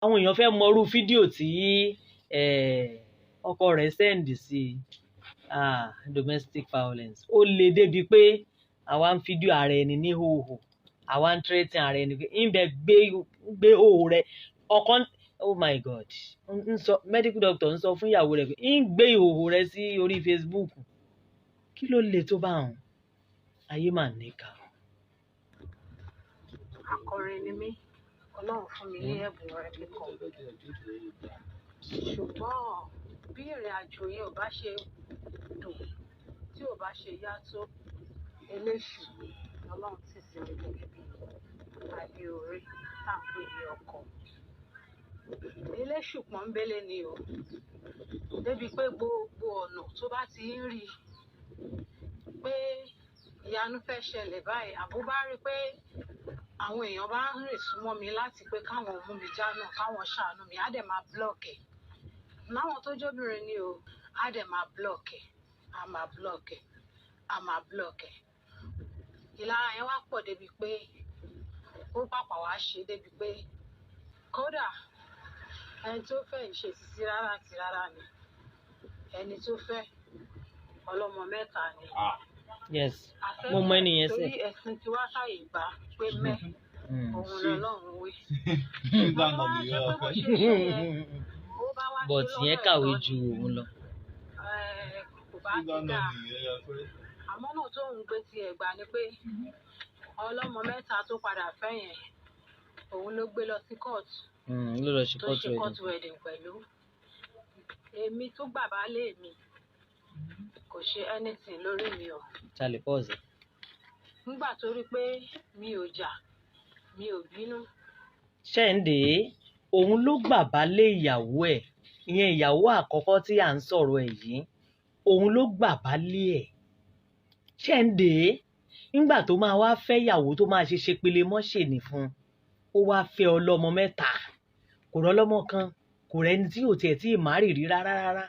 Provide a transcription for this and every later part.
Àwọn èèyàn fẹ́ mọrú fídíò tí ọkọ rẹ̀ send sí. Ah, domestic violence ó le débi pé àwa ń fídíò ara ẹni ní hòhò, àwa ń threaten ara ẹni pé ń bẹ gbé gbé hòhò rẹ ọkọ. Oh my God! Ń sọ, medical doctor ń sọ fún ìyàwó rẹ̀ pé ń gbé ìhòhò rẹ sí orí Facebook. Kí ló le tó bá wọn? Ayé mà níkà. Akọrin ni mí. Ọlọ́run fún mi ní ẹ̀bùn orin kíkọ. Ṣùgbọ́n bí ìrìn àjò yẹn ò bá ṣe dùn, tí ò bá ṣe yá tó, eléṣù Ọlọ́run tì sí mi gẹ́gẹ́ bí adé orí tá à ń pè ní ọkọ. Eléṣù pọ́nbélé ni o. Débi pé gbogbo ọ̀nà tó bá ti ń rí pé ìyanu fẹ́ ṣẹlẹ̀ báyìí, àbó bá rí pé àwọn èèyàn bá ń rìn súnmọ́ mi láti pé káwọn mú mi jánà, káwọn ṣàánú mi, á dẹ̀ máa block ẹ̀. Láwọn tó jóbìnrin ni o, á dẹ̀ máa block ẹ̀, á máa block ẹ̀, á máa block ẹ̀. Ìlara yẹn wá pọ̀ débi pé ó pàpà wá ṣe débi pé kódà ẹni tó fẹ́ ìṣe sisi rárá àti rárá ni. Ẹni tó fẹ́ ọlọ́mọ mẹ́ta ni. Yes, mo mọ ẹni yẹn Torí sẹ. ẹ̀sìn tí wá fàyè gbà pé mẹ́ òun lọ́lọ́run wí. Nígbà Wọ́n náà wá nìyẹn ṣe pé bó ọ̀fẹ́. ṣe ṣe yẹn, ó bá wá ṣe But lọ́nà ìyẹn kàwé ẹ̀tọ́ ju ni, òun lọ. Kò bá ti Nígbà náà dáa. nìyẹn ọ̀fẹ́. Àmọ́ náà tóun gbé tiẹ̀ gbà ni pé ọlọ́mọ mẹ́ta tó padà fẹ́ yẹn, òun ló gbé lọ sí court Ló lọ ṣe tó court ṣe wedding. Court wedding pẹ̀lú. Èmi tó gbà bá lé mi kò ṣe anything lórí mi o. Charlie, pause. Nígbà tó rí pé mi ò jà, mi ò bínú. Ṣẹ́ǹdé òun ló gbà bá lé ìyàwó ẹ̀, ìyẹn ìyàwó àkọ́kọ́ tí à ń sọ̀rọ̀ ẹ̀ yìí, òun ló gbà bá lé ẹ̀. Ṣẹ́ǹdé nígbà tó máa wá fẹ́ ìyàwó tó máa ṣe pele mọ́ṣẹ̀nì fún un, ó wá fẹ́ ọlọ́mọ mẹ́ta. Kò rọ́lọ́mọ kan, kò rẹ́ni tí ò tiẹ̀ tí ì má rì rí rárá rárá.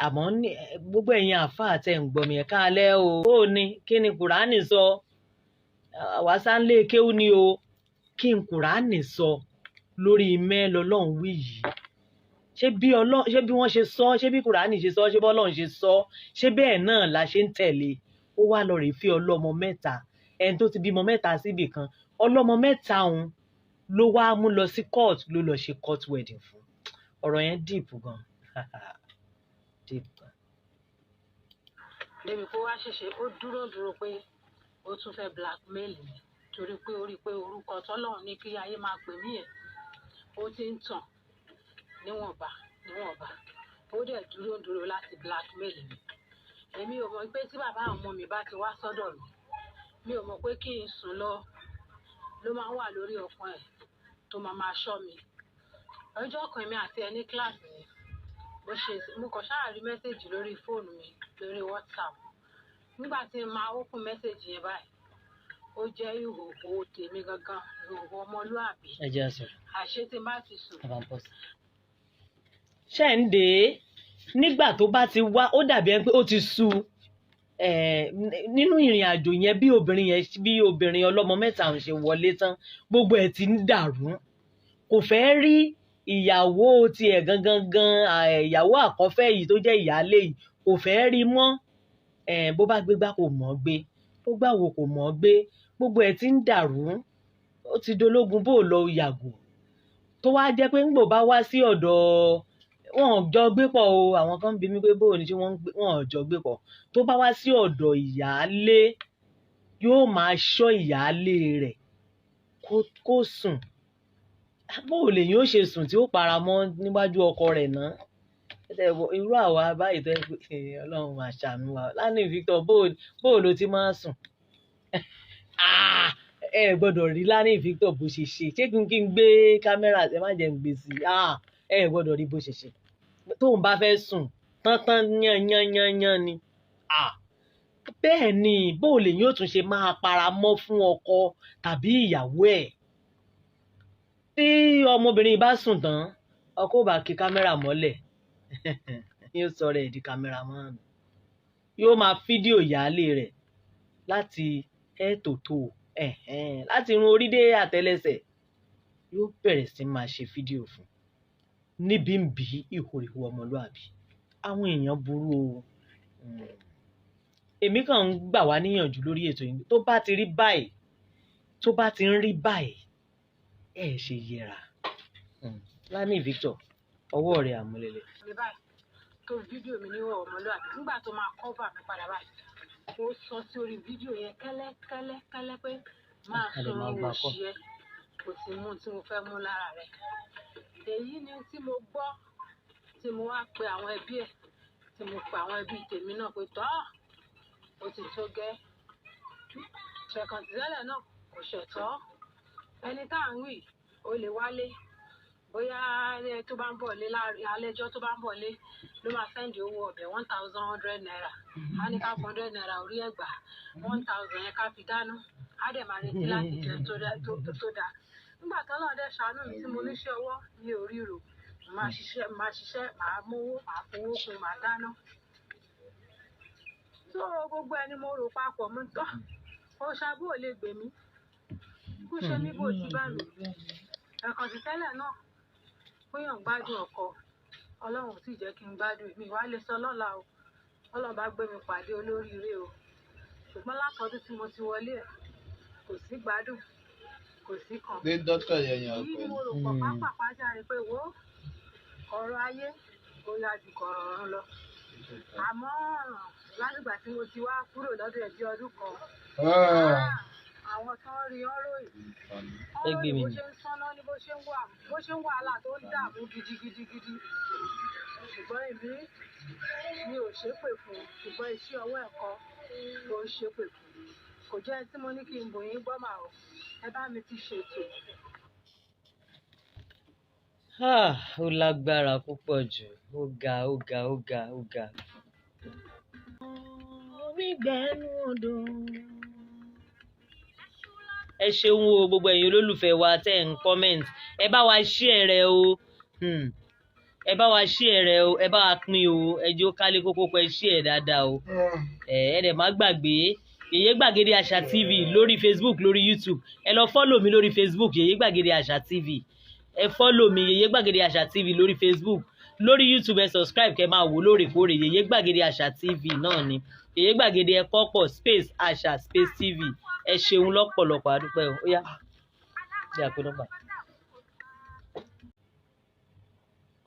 Àmọ́ ní gbogbo ẹ̀yin àáfàá tẹ̀ ń gbọ́ mi, ẹ̀ káalẹ́ o. Ó ní kí ni Kùránì sọ? Àwa sáńlé kéwú ni o. Kí n Kùránì sọ lórí mẹ́ lọ́lọ́run wí yìí? Ṣé bí wọ́n ṣe sọ, ṣé bí Kùránì ṣe sọ, ṣé bọ́lọ́run ṣe sọ, ṣé bẹ́ẹ̀ náà la ṣe ń tẹ̀lé? Ó wá lọ rèé fẹ́ ọlọ́mọ mẹ́ta. Ẹni tó ti bímọ mẹ́ta síbì kan, ọlọ́mọ mẹ́ta òun ló wá mú lọ sí court, ló lọ ṣe court wedding fún. Ọ̀rọ̀ yẹn deep gan, deep gan. Débi pé ó wá ṣẹ̀ṣẹ̀ ó dúró dúró pé ó tún fẹ́ blackmail mi, torí pé ó rí i pé orúkọ tọ́lọ́run ní kí ayé máa pè mí yẹn, ó ti ń tàn níwọ̀nba níwọ̀nba. Ó dẹ̀ dúró dúró láti blackmail mi. Èmi ò mọ̀ pé tí bàbá àwọn ọmọ mi bá ti wá sọ́dọ̀ mi, mi ò mọ̀ pé kí n sùn lọ ló máa ń wà lórí ọkàn ẹ̀ tó máa máa ṣọ́ mi. Ọjọ́ kan, èmi àti ẹ ní kíláàsì ni, bó ṣe mo kàn ṣáà rí message lórí fóònù mi lórí WhatsApp. Nígbà tí n máa open message yẹn báyìí, ó jẹ́ ìhòòhò tèmi gangan, ìhòòhò ọmọlúàbí. Ẹ jẹ́ àsọ̀rọ̀. Àṣé tí n bá ti sùn Ẹ bá ń pọ̀ sí. Ṣẹ́ǹdé nígbà tó bá ti wá, ó dàbí ẹni pé ó ti sú nínú ìrìn àjò yẹn. Bí obìnrin yẹn, bí obìnrin ọlọ́mọ mẹ́ta ń ṣe wọlé tán, gbogbo ẹ̀ ti ń dàrú. Kò fẹ́ rí ìyàwó tiẹ̀ gangan gan, ìyàwó àkọ́fẹ́ yìí tó jẹ́ ìyáálé yìí, kò fẹ́ rí mọ́. Bó bá gbégbá, kò mọ̀ gbé, bó gbàwó, kò mọ̀ gbé. Gbogbo ẹ̀ ti ń dàrú, ó ti dológun bó lọ yàgò. Tó wá jẹ́ pé ńgbò bá wá sí ọ̀dọ̀ wọn ò jọ gbé pọ̀ o. Àwọn kan ń bi mí pé bóò ni, ṣé wọ́n ń gbé? Wọn ò jọ gbé pọ̀. Tó bá wá sí ọ̀dọ̀ ìyáálé, yóò máa ṣọ́ ìyáálé rẹ̀ kó sùn. Bóò lèyìn ó ṣe sùn tí ó para mọ́ níwájú ọkọ rẹ̀ náà? Irú àwa báyìí tó yẹ pé Ọlọ́run máa ṣàánú wa. Lánìí Victor, bóò ló ti máa sùn? Ẹ gbọ́dọ̀ rí Lánìí Victor bó ṣe ṣe. Ṣé kí n gbé kámẹ́rà? Ẹ má jẹ́ n gbé sí i. Ẹ gbọ́dọ̀ rí bó ṣe ṣe. Tóun bá fẹ́ sùn tán tán yán yán yán yán ni. Bẹ́ẹ̀ ni, bóò lèyìn ó tún ṣe máa para mọ́ fún ọkọ tàbí ìyàwó ẹ̀? Tí ọmọbìnrin bá sùn tán, ọkọ ò bá kí kámẹ́rà mọ́lẹ̀, yóò sọ rẹ̀ di cameraman, yóò máa fídíò ìyáálé rẹ̀ láti head to toe, láti irun orí dé àtẹlẹsẹ̀. Yóò bẹ̀rẹ̀ sí máa ṣe fídíò fún níbi ń bí ìhòòhò ọmọlúàbí. Àwọn èèyàn burú o. Èmi kàn ń gbà wá níyànjú lórí ètò yìí, tó bá ti rí báyìí, tó bá ti ń rí báyìí, ẹ ṣe yẹra. Lani Victor, ọwọ́ rẹ̀ àmúlẹ̀lẹ̀. Mi báyìí tó fídíò mi ní ọmọlúwàbí, nígbà tó máa cover mi padà báyìí, ó sọ sí orí fídíò yẹn kẹ́lẹ́kẹ́lẹ́ kẹ́lẹ́ pé máa A lè sọ̀rọ̀ máa gbà kọ́. Òṣì ẹ kò sì mú ohun tí mo fẹ́ mú lára rẹ̀. Èyí ni tí mo gbọ́ tí mo wá pe àwọn ẹbí ẹ̀, tí mo pe àwọn ẹbí tèmi náà pé tọ́ ó ti tó gẹ́. Ṣẹ̀kàntìlẹ́lẹ̀ náà kò ṣẹ̀tọ́ ẹni tá à ń wí, ó lè wálé bóyá ẹ tó bá ń bọ̀ lé láàrin alẹ́jọ́, tó bá ń bọ̀ lé ló máa send owó ọbẹ̀ ₦1,100. Á ní ká ₦100 orí ẹ̀gbà, 1,000 yẹn ká fi dáná. Á dẹ̀ máa retí láti jẹ tó tó dáa. Nígbà tọ́lọ́run dẹ̀ ṣàánú mi tí mo níṣẹ́ ọwọ́, mi ò ríro. Màá ṣiṣẹ́, màá ṣiṣẹ́, màá mówó, màá fowó kun, màá dáná. Tó gbogbo ẹni mo rò papọ̀ mú tọ́ ó ṣàbò ò lè gbè mí kú ṣe mí bò tí bá mi ẹ̀kan sí tẹ́lẹ̀ náà péyàn gbádùn ọkọ. Ọlọ́run ò tí ì jẹ́ kí n gbádùn mi wá lè sọ lọ́la o. Ọlọ́run bá gbé mi pàdé olóríire o, ṣùgbọ́n látọdún tí mo ti wọlé ẹ̀, kò sí gbádùn, kò sí kan. Ní dókítà yẹn yẹn Èyí ọ̀pẹ ni mo rò pọ̀ pápápá jáde pé wo ọ̀rọ̀ ayé ó yá ju kọ̀rọ̀ ọ̀run lọ. Àmọ́ látìgbà tí mo ti wá kúrò lọ́dọ̀ ẹ̀ bí ọdún kan, àwọn tó ń rí ọ́ ròyìn Ẹ gbé mi bó nì. ṣe ń sánná ní bó ṣe ń wà, bó ṣe ń wàhálà tó ń dààmú gidigidigidi. Ṣùgbọ́n èmi mi ò ṣépè fún un, ṣùgbọ́n iṣẹ́ ọwọ́ ẹ̀kọ́ ló ń ṣépè fún un. Kò jẹ́ ẹni tí mo ní kí n bò yín gbọ́ mà o. Ẹ bá mi ti ṣètò. Ah, ó lágbára púpọ̀ jù. Ó ga, ó ga, ó ga, ó ga. Omi gbẹ́nu odò. Ẹ ṣeun o, gbogbo ẹ̀yin olólùfẹ́ wa tẹ́ ẹ̀ ń comment. Ẹ bá wa share rẹ̀ o. Ẹ bá wa share rẹ̀ o. Ẹ bá wa pín o. Ẹ jẹ́ ó kálé kókó pẹ́ share dáadáa o. Ẹ dẹ̀ má gbàgbé Yèyé Gbàgede Àṣà TV lórí Facebook, lórí YouTube. Ẹ lọ follow mi lórí Facebook, Yèyé Gbàgede Àṣà TV. Ẹ follow mi, Yèyé Gbàgede Àṣà TV lórí Facebook, lórí YouTube. Ẹ subscribe kẹ́ máa wò lóòrèkóòrè. Yèyé Gbàgede Àṣà TV náà ni, Yèyé Gbàgede ẹ̀kọ́ pọ̀ space àṣà space TV. Ẹ ṣeun lọ́pọ̀lọpọ̀, àdúpẹ́ o. Ó yá, ṣe àpè nọ́mbà.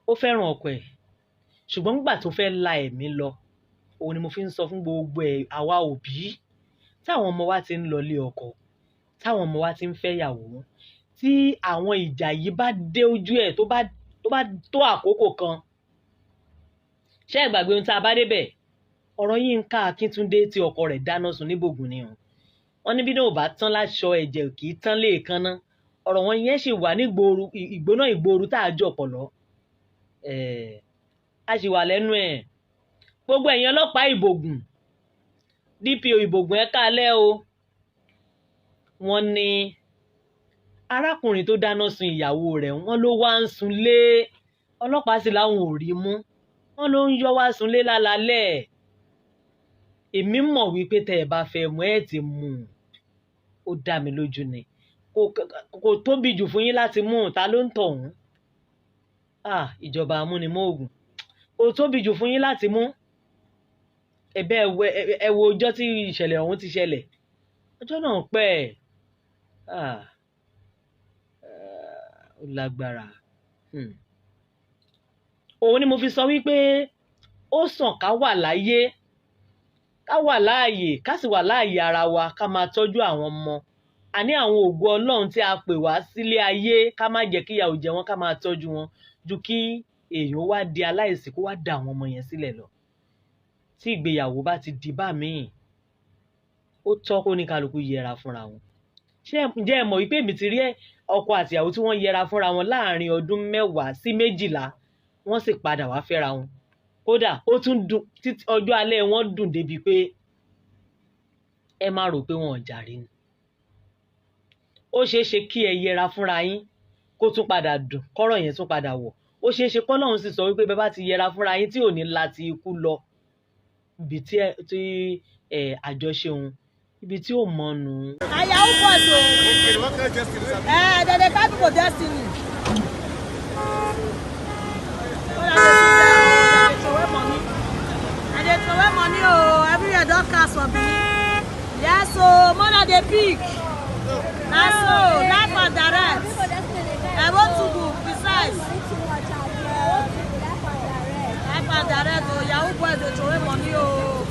Ó fẹ́ràn ọkọ ẹ̀, ṣùgbọ́n nígbà tó fẹ́ la ẹ̀mí lọ, òun ni mo fi ń sọ fún gbogbo ẹ̀ àwa òbí táwọn ọmọ wa ti ń lọlé ọkọ, táwọn ọmọ wa ti ń fẹ́yàwó, tí àwọn ìjà yìí bá dé ojú ẹ̀, tó bá tó àkókò kan. Ṣé ẹ gbàgbé ohun tá a bá débẹ̀? Ọ̀rọ̀ Yínká Akíntúndé tí ọkọ rẹ̀ dáná sun níbògùn ni o. Wọ́n ní bí náà ò bá tán láṣọ, ẹ̀jẹ̀ kì í tán léèkánná. Ọ̀rọ̀ wọn yẹn sì wà nígboro, ìgbóná ìgboro tá a jọ pọ̀lọ́ ẹ̀, a sì wà lẹ́nu ẹ̀. Gbogbo ẹ̀yin ọlọ́pàá Ìbògùn, DPO Ìbògùn, ẹ káalẹ́ o. Wọ́n ní arákùnrin tó dáná sun ìyàwó rẹ̀, wọ́n ló wá ń sunlé. Ọlọ́pàá sì láwọn ò rí mú. Wọ́n ló ń yọ wá sunlé lálálẹ́. Èmi mọ̀ wípé tẹ́ ẹ bá fẹ́ mú, ẹ ti mú un. Ó dá mi lójú ni kò tóbi jù fún yín láti mú un. Ta ló ń tọ̀ ọ̀hún? Ah, ìjọba amúnimóògùn, kò tóbi jù fún yín láti mú. Ẹ̀bẹ̀ ẹ wo ọjọ́ tí ìṣẹ̀lẹ̀ ọ̀hún ti ṣẹlẹ̀. Ọjọ́ náà pẹ́. Ah, ó lágbára. Òun ni mo fi sọ wípé ó sàn ká wà láyé, ká wà láàyè, ká sì wà láàyè ara wa, ká máa tọ́jú àwọn ọmọ. Àní àwọn ògo Ọlọ́run tí a pè wá sílé ayé, ká má jẹ́ kíyà ó jẹ wọ́n, ká máa tọ́jú wọn, ju kí èèyàn wá di aláìsí kó wá da àwọn ọmọ yẹn sílẹ̀ lọ. Tí ìgbéyàwó bá ti di bá míì, ó tọ́ kó ní kálukú yẹra fúnra wọn. Ṣé ǹjẹ́ ẹ mọ̀ wípé èmi ti rí ọkọ àtìyàwó tí wọ́n yẹra fúnra wọn láàrin ọdún 10 sí 12, wọ́n sì padà wá fẹ́ra wọn? Kódà ó tún dùn títí ọjọ́ alẹ́ wọn dùn débi pé ẹ má rò pé wọn ò jàre ni. Ó ṣeé ṣe kí ẹ yẹra fúnra yín, kó tún padà dùn, kọ́rọ̀ yẹn tún padà wọ̀. Ó ṣeé ṣe kọ́lọ́run sì sọ wípé bẹ́ẹ̀ bá ti yẹra fúnra yín tí ò ní láti ikú lọ ibi tí ẹ tí ẹ àjọṣe òun ibi tí ò mọ̀nù. Na yahoo boys o. Eh, dem dey carry People destiny. Oh, I dey throw away money. I dey throw away money oh, everywhere don cast for Benin. Yes oh, mother dey pick. Na so, life and direct. I want to go precise. Life and direct oh, Yahoo boys dey throw away money oh.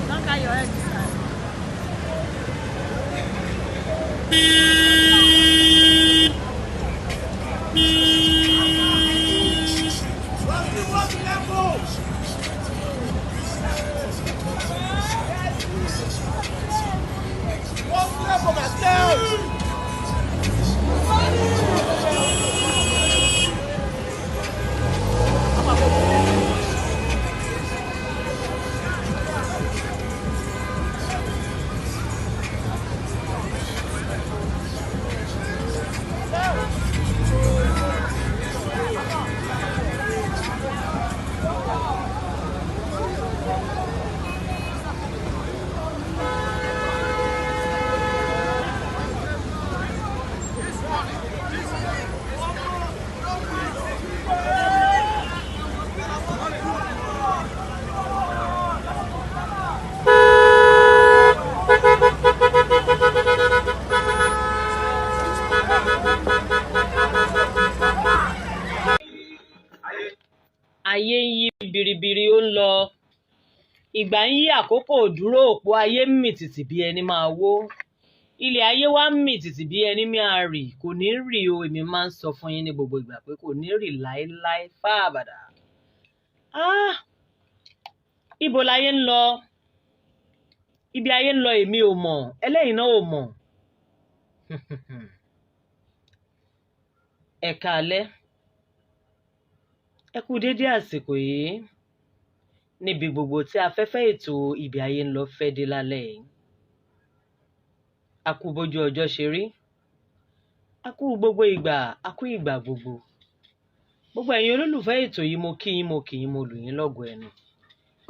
Don carry your head this time. Ayé ń yí biribiri, ó ń lọ, ìgbà ń yí, àkókò ò dúró, òpó ayé ń mì tìtì bí ẹni máa wó, ilẹ̀ ayé wa ń mì tìtì bí ẹni máa rì. Kò ní rì o, èmi máa ń sọ fún yín ní gbogbo ìgbà pé kò ní rì láéláé fáàbàdà. Ah! Ibo láyé ń lọ? Ibi ayé ń lọ èmi ò mọ̀, ẹlẹ́yìn náà ò mọ̀. Ẹ káalẹ́, ẹ kú déédé àsìkò yìí níbi gbogbo tí afẹ́fẹ́ ètò Ibi Ayé ń Lọ fẹ́ dé lálẹ́ yìí. A kú bójú ọjọ́ ṣe rí, a kú gbogbo ìgbà, a kú ìgbà gbogbo. Gbogbo ẹ̀yin olólùfẹ́ ètò yìí, mo kí yín, mo kí yín, mo lù yín lọ́gọ ẹnu.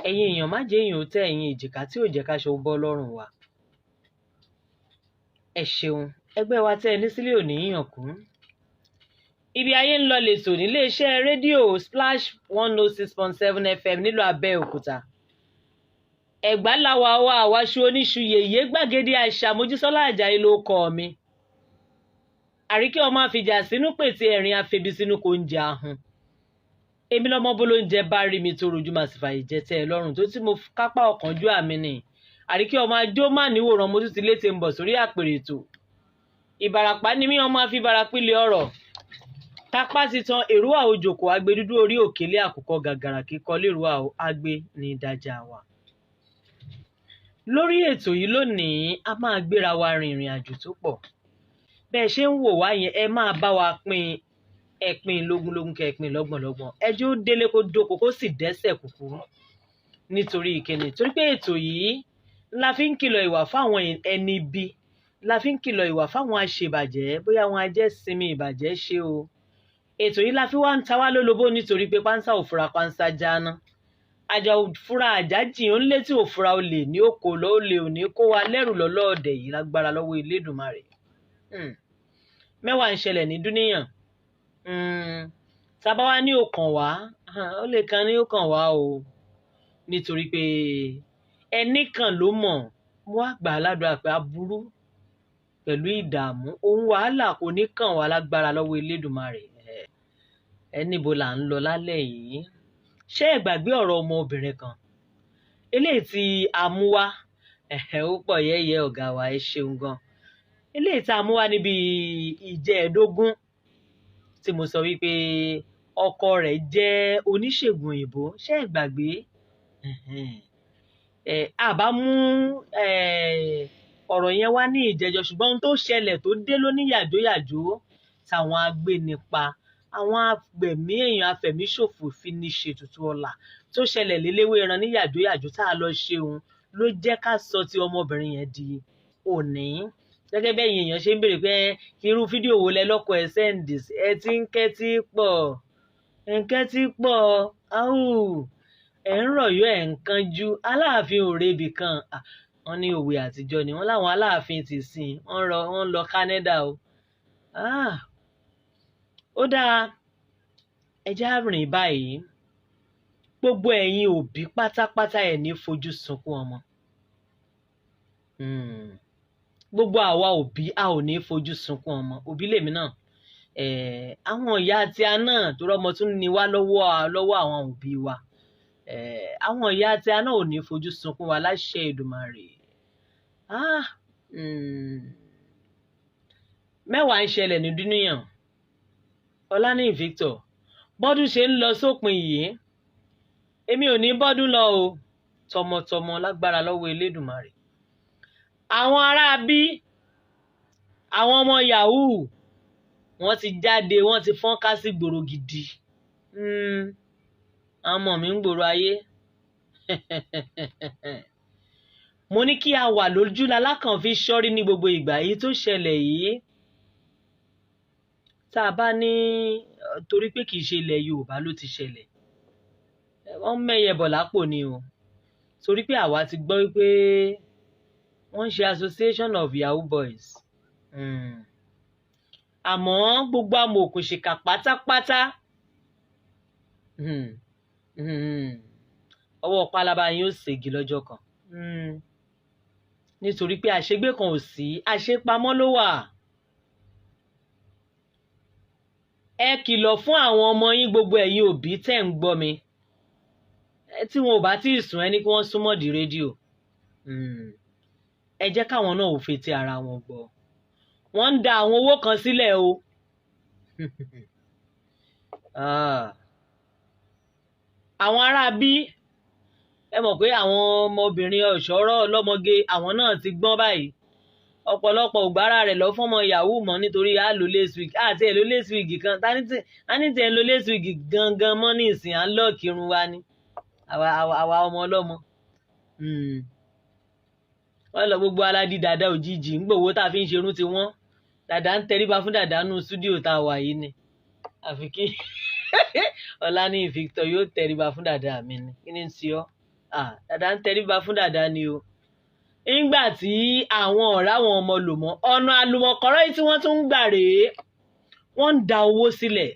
Ẹ̀yin èèyàn, má jẹ́ èèyàn ó tẹ́ ẹ̀yin èjìká tí ò jẹ́ káṣọ bọ́ lọ́rùn wa. Ẹ ṣeun, ẹgbẹ́ wa tẹ́ ẹ ní sílé òní yàn kún. Ibi Ayé ń Lọ lètò níléeṣẹ́ rédíò Splash 106.7 FM nílùú Abẹ́òkúta. Ẹ̀gbá làwa wa, àwaṣu oníṣu yèyé gbàgede àṣà. Mojísọ́lá Àjàyí ló kọ́ mi. Àríkẹ́ ọmọ àfìjà sínú pètè ẹ̀rín àfẹ̀bí sínú kò ń jẹ ahun. Èmi lọmọ bó ló ń jẹ bá rí mi tó rojú màá sì fàyè jẹ tẹ́ ẹ lọ́rùn tó tí mo kápá ọ̀kánjú àmì nì. Àríkẹ́ ọmọ ajó má níwòrán, mo tún ti létè ń bọ̀ sórí àpèrè ètò. Ìbàràpá ni mí, ọmọ àfi ìbàràpìlẹ̀ ọ̀rọ̀. Tapá ti tan èrúwà òjòkó agbe dúdú orí òkèlè àkùkọ gàgàrà kíkọ lérúwà agbe ní ìdájà wa. Lórí ètò yìí lónìí, a máa gbéra wa rin ìrìn àjò tó pọ̀. Bẹ́ẹ̀ ṣe ń wò wá yẹn, ẹ máa bá wa pín, ẹ pín lógúnlógún, kẹ́ ẹ pín lọ́gbọ̀nlọ́gbọ̀n. Ẹ jẹ́ ó délé kó dóko kó sì dẹ́sẹ̀ kúkúrú. Nítorí ìkíni, torí pé ètò yìí la fi ń kìlọ̀ ìwà fáwọn ẹni ibi, la fi ń kìlọ̀ ìwà fáwọn aṣèbàjẹ́, bóyá wọn á jẹ́ sinmi ìbàjẹ́ ṣe o. Ètò yìí la fi wá ń ta wá lólobó nítorí pé pánsá ò fura pánsá jáná. Àjà ò fura àjà jìn, ó ń létí ò fura olè ní òkò lọ, olè ò ní kó wa lẹ́rù lọ́lọ́ọ̀dẹ̀ yìí lágbára lọ́wọ́ Elédùmarè. Mẹ́wàá ń ṣẹlẹ̀ ní dúníyàn. Tá bá wá ní ó kàn wá, ó lè kan ní ó kàn wá o. Nítorí pé ẹnì kan ló mọ̀, mo wá gbà á ládùúrà pé aburú pẹ̀lú ìdààmú, ohun wàhálà kò ní kàn wá lágbára lọ́wọ́ Elédùmarè. Ẹ níbo là ń lọ lálẹ́ yìí? Ṣé ẹ gbàgbé ọ̀rọ̀ ọmọbìnrin kan? Eléyìí tí a mú wá, ó pọ̀ yẹ́yẹ́ ọ̀gá wa, ẹ ṣeun gan. Eléyìí tí a mú wá níbi ìjẹ́ẹ̀dógún tí mo sọ wípé ọkọ rẹ̀ jẹ́ oníṣègùn òyìnbó. Ṣé ẹ gbàgbé? A bá mú ọ̀rọ̀ yẹn wá ní ìjẹjọ, ṣùgbọ́n ohun tó ṣẹlẹ̀ tó dé lóní yàjóyàjó tàwọn agbénipa, àwọn agbẹ̀mí èèyàn afẹ̀míṣòfò fi ní ṣètùtù ọ̀la tó ṣẹlẹ̀ léléwé ẹran ní yàjóyàjó tá a lọ ṣeun ló jẹ́ ká sọ ti ọmọbìnrin yẹn di òní. Gẹ́gẹ́ bẹ́ẹ̀ èèyàn ṣe ń béèrè pé irú fídíò wo lẹ lọ́kọ ẹ sẹ́ǹdì, ẹ ti ń kẹ́tí pọ̀, ẹ̀ ń kẹ́tí pọ̀, áhù, ẹ̀ ń rọ̀yọ́, ẹ̀ ń kánjú, Aláàfin ò rebì kan. Wọ́n ní òwe àtijọ́ ni wọ́n láwọn Aláàfin ti sìn, wọ́n ń lọ Canada o. Ah, ó dáa, ẹ já rìn báyìí. Gbogbo ẹ̀yin òbí pátápátá, ẹ̀ ní fojú sunkún ọmọ. Gbogbo àwa òbí, a ò ní fojú sunkún ọmọ. Òbí lèmi náà. Àwọn ìyá tí a náà tó rọ́mọ tún ní wá lọ́wọ́ lọ́wọ́ àwọn òbí wa. Àwọn ìyá tí a náà ò ní fojú sunkún wa láṣẹ Èdùmàrè. Ah, Mẹ́wàá ń ṣẹlẹ̀ ní dúníyàn. Ọláníyì Victor, bọ́dún ṣe ń lọ sópin yìí, èmi ò ní bọ́dún lọ o, tọmọtọmọ, lágbára lọ́wọ́ Elédùmarè. Àwọn ará bí àwọn ọmọ yahoo, wọ́n ti jáde, wọ́n ti fọ́n ká sí gbòòrò gidi. Àwọn ọmọ mi ń gbòòrò ayé. Mo ní kí a wà lójú lalákàn fi ṣọ́rí ní gbogbo ìgbà yìí tó ṣẹlẹ̀ yìí. Tá a bá ní torí pé kì í ṣe ilẹ̀ Yorùbá ló ti ṣẹlẹ̀, wọ́n mẹ́yẹ bọ̀ lápò ni o, torí pé àwa ti gbọ́ wípé wọ́n ń ṣe Association of Yahoo Boys. Àmọ́ gbogbo amòòkùnṣìkà pátápátá, ọwọ́ pálábá yín ó ṣègi lọ́jọ́ kan, nítorí pé àṣegbé kan ò sí, àṣepamọ́ ló wà. Ẹ kìlọ̀ fún àwọn ọmọ yín, gbogbo ẹ̀yin òbí tẹ̀ ń gbọ́ mi, tí wọn ò bá tí ì sùn, ẹ ní kí wọ́n súnmọ́ di rédíò. Ẹ jẹ́ káwọn náà ò fetí ara wọn gbọ́. Wọ́n ń da àwọn owó kan sílẹ̀ o. Ah. Àwọn ará bí, ẹ mọ̀ pé àwọn ọmọbìnrin ọ̀ṣọ́rọ̀ ọlọ́mọge, àwọn náà ti gbọ́n báyìí. Ọ̀pọ̀lọpọ̀ ògbára rẹ̀ lọ fọ́mọ yahoo mọ́, nítorí a lo lace wig àti ẹ̀ lo lace wig kan. Tani tí ẹ̀ ń lo lace wig gangan mọ́ ní ìsìn? À ń lock irun wa ni àwa ọmọ ọlọ́mọ. Wọ́n lọ gbogbo aládìí dàda òjijì ń gbòwó tá a fi ń ṣerun ti wọ́n. Dàda ń tẹríba fún dàda nù stúdíò tá a wà yìí ni, àfi kí Ọláníyì Victor yóò tẹríba fún dàda mi ni. Kí ni ń ṣe ọ́? Dàda ń tẹríba fún dàda ni o. Nígbà tí àwọn ọ̀rá àwọn ọmọ lò mọ́ ọ̀nà àlùmọ̀kọ́rọ́ yìí tí wọ́n tún ń gbà rèé, wọ́n ń da owó sílẹ̀.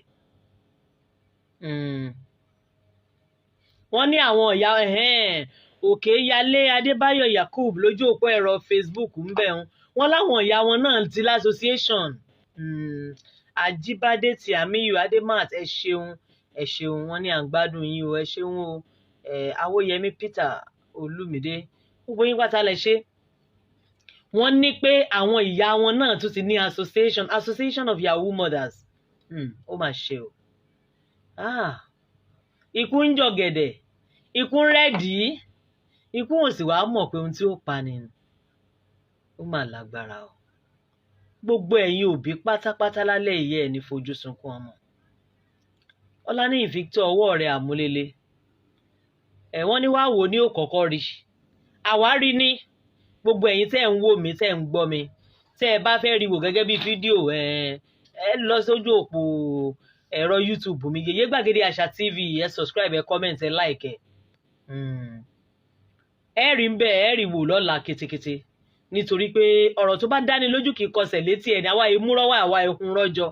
Wọ́n ní àwọn ìyá òkè yalé Adébáyọ̀ Yakub lójú òpó ẹ̀rọ Facebook ń bẹ̀ wọ́n láwọn ìyá wọn náà ti l'association. Ajíbádé tí Àmíyù Adémát, ẹ ṣeun, ẹ ṣeun. Wọ́n ní à ń gbádùn yín o, ẹ ṣeun o. Awóyẹmí Peter Olúmídé, gbogbo yín pátá lẹ ṣe. Wọ́n ní pé àwọn ìyá wọn náà tún ti ní association, Association of Yahoo Mothers. Ó mà ṣe o. Ah, ikú ń jọ̀gẹ̀dẹ̀, ikú ń rẹ́dìí, ikú ò sì wá mọ̀ pé ohun tí ó pa ni. Ó mà lágbára o. Gbogbo ẹ̀yin òbí pátápátá lálẹ́ ìyẹ́ ẹ̀ ní fojú sunkún ọmọ. Ọláníyì Victor, ọwọ́ rẹ̀ àmúlélẹ̀. Ẹ̀ wọ́n ní wàá wò ní òkọ̀kọ́ rí àwárí ní. Gbogbo ẹ̀yin tẹ́ ń wò mí, tẹ́ ń gbọ́ mi, tẹ́ ẹ bá fẹ́ rí wò gẹ́gẹ́ bí fídíò, ẹ lọ sójú òpó ẹ̀rọ YouTube mi, Yèyé Gbàgede Àṣà TV. Ẹ subscribe, ẹ comment, ẹ like. Ẹ rí ń bẹ́ẹ̀, ẹ rí wò lọ́la ketekete, nítorí pé ọ̀rọ̀ tó bá dáni lójú kì í kọsẹ̀ létí ẹ̀ ní. Àwa ìmúrọ́wọ́, àwa ìhun rọ́jọ.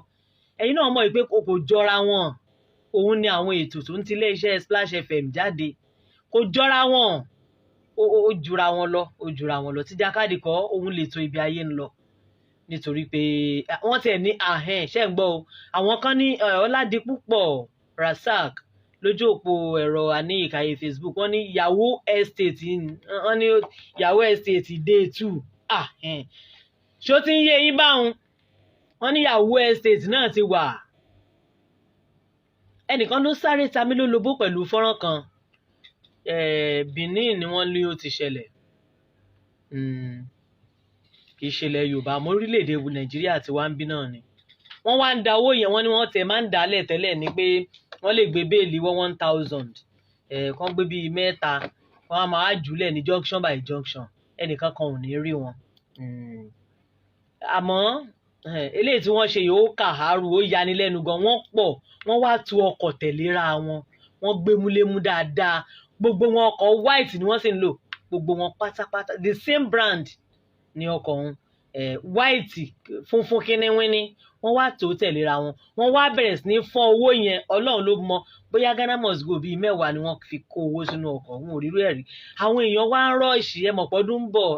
Ẹ̀yin náà mọ̀ pé kò jọra wọn. Òun ni àwọn ètò tó ń ti iléeṣẹ́ Splash FM jáde, kò jọra wọn, ó jura wọn lọ, ó jura wọn lọ. Tíjákàdì kọ́ òun lè tó ibi ayé ń lọ, nítorí pé wọ́n tiẹ̀ ní ahẹ́n ṣẹ́ ń gbọ́ o. Àwọn kan ní Ọládipúpọ̀ Rasak lójú òpó ẹ̀rọ àníyíkáyé Facebook, wọ́n ní Yahoo Estate, wọ́n ní Yahoo Estate day two. Ṣó ti ń yé yín báwọn? Wọ́n ní Yahoo Estate náà ti wà. Ẹnìkan ló sáré tamí lólobó pẹ̀lú fọ́nrán kan. Benin ni wọ́n ní ó ti ṣẹlẹ̀, kì í ṣẹlẹ̀ Yorùbá, àmọ́ orílẹ̀-èdè Nàìjíríà tí wàá ń bí náà ni. Wọ́n wá ń da owó yẹn, wọ́n ní wọ́n tẹ̀ máa ń dálẹ̀ tẹ́lẹ̀ ni pé wọ́n lè gbé bale wọ́n 1,000 kán gbé bíi mẹ́ta, wọ́n á máa jùlẹ̀ ní junction by junction, ẹnìkan kan ò ní rí wọn. Àmọ́ eléyìí tí wọ́n ṣe yìí, ó kàárù, ó yanilẹ́nu gan. Wọ́n pọ̀, wọ́n wá tu ọkọ̀ tẹ̀léra wọn, wọ́n gbémúlémú dáadáa. Gbogbo wọn, ọkọ̀ white ni wọ́n sì ń lò, gbogbo wọn pátápátá, the same brand ni ọkọ̀ ọ̀hún. White funfun kínníwínní, wọ́n wá tó tẹ̀léra wọn, wọ́n wá bẹ̀rẹ̀ sí ní fọ́n owó yẹn. Ọlọ́run ló mọ bóyá Ghana must go bíi 10 ni wọ́n fi kó owó sínú ọkọ̀. Wọn ò rírú ẹ̀ rí. Àwọn èèyàn wá ń rush. Ẹ mọ̀ pọ́dún ń bọ̀,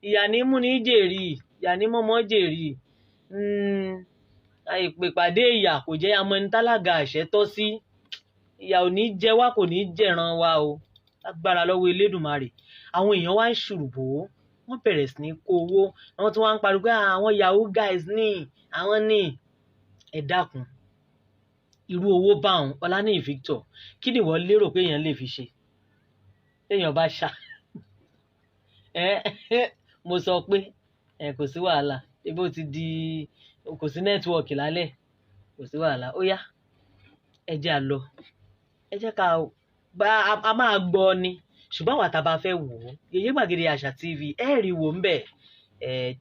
ìyà ní mú ní jèrè, ìyà ní mọ́mọ́ jèrè. Àìpè pàdé ìyà kò jẹ́ amọ̀ ẹni tálága àṣẹ tọ́ sí. Ìyà ò ní jẹ wá, kò ní jẹ̀ràn wa o, lágbára lọ́wọ́ Elédùmarè. Àwọn èèyàn wá ń ṣùrùbò, wọ́n bẹ̀rẹ̀ sí ní kó owó. Àwọn tí wọ́n ń pariwo pé àwọn yahoo guys ní àwọn ní. Ẹ dákun, irú owó báwọn, Ọláníyì Victor, kí ni ìwọ lérò pé èèyàn lè fi ṣe téèyàn bá ṣá ẹ? Mo sọ pé ẹ kò sí wàhálà, ibo ti di kò sí network lálẹ́, kò sí wàhálà. Ó yá, ẹ jẹ́ à lọ, ẹ jẹ́ ká bá a máa gbọ́ ni. Ṣùgbọ́n àwọn àtàbà fẹ́ wò ó, Yèyé Gbàgede Àṣà TV, ẹ rí wò ń bẹ̀.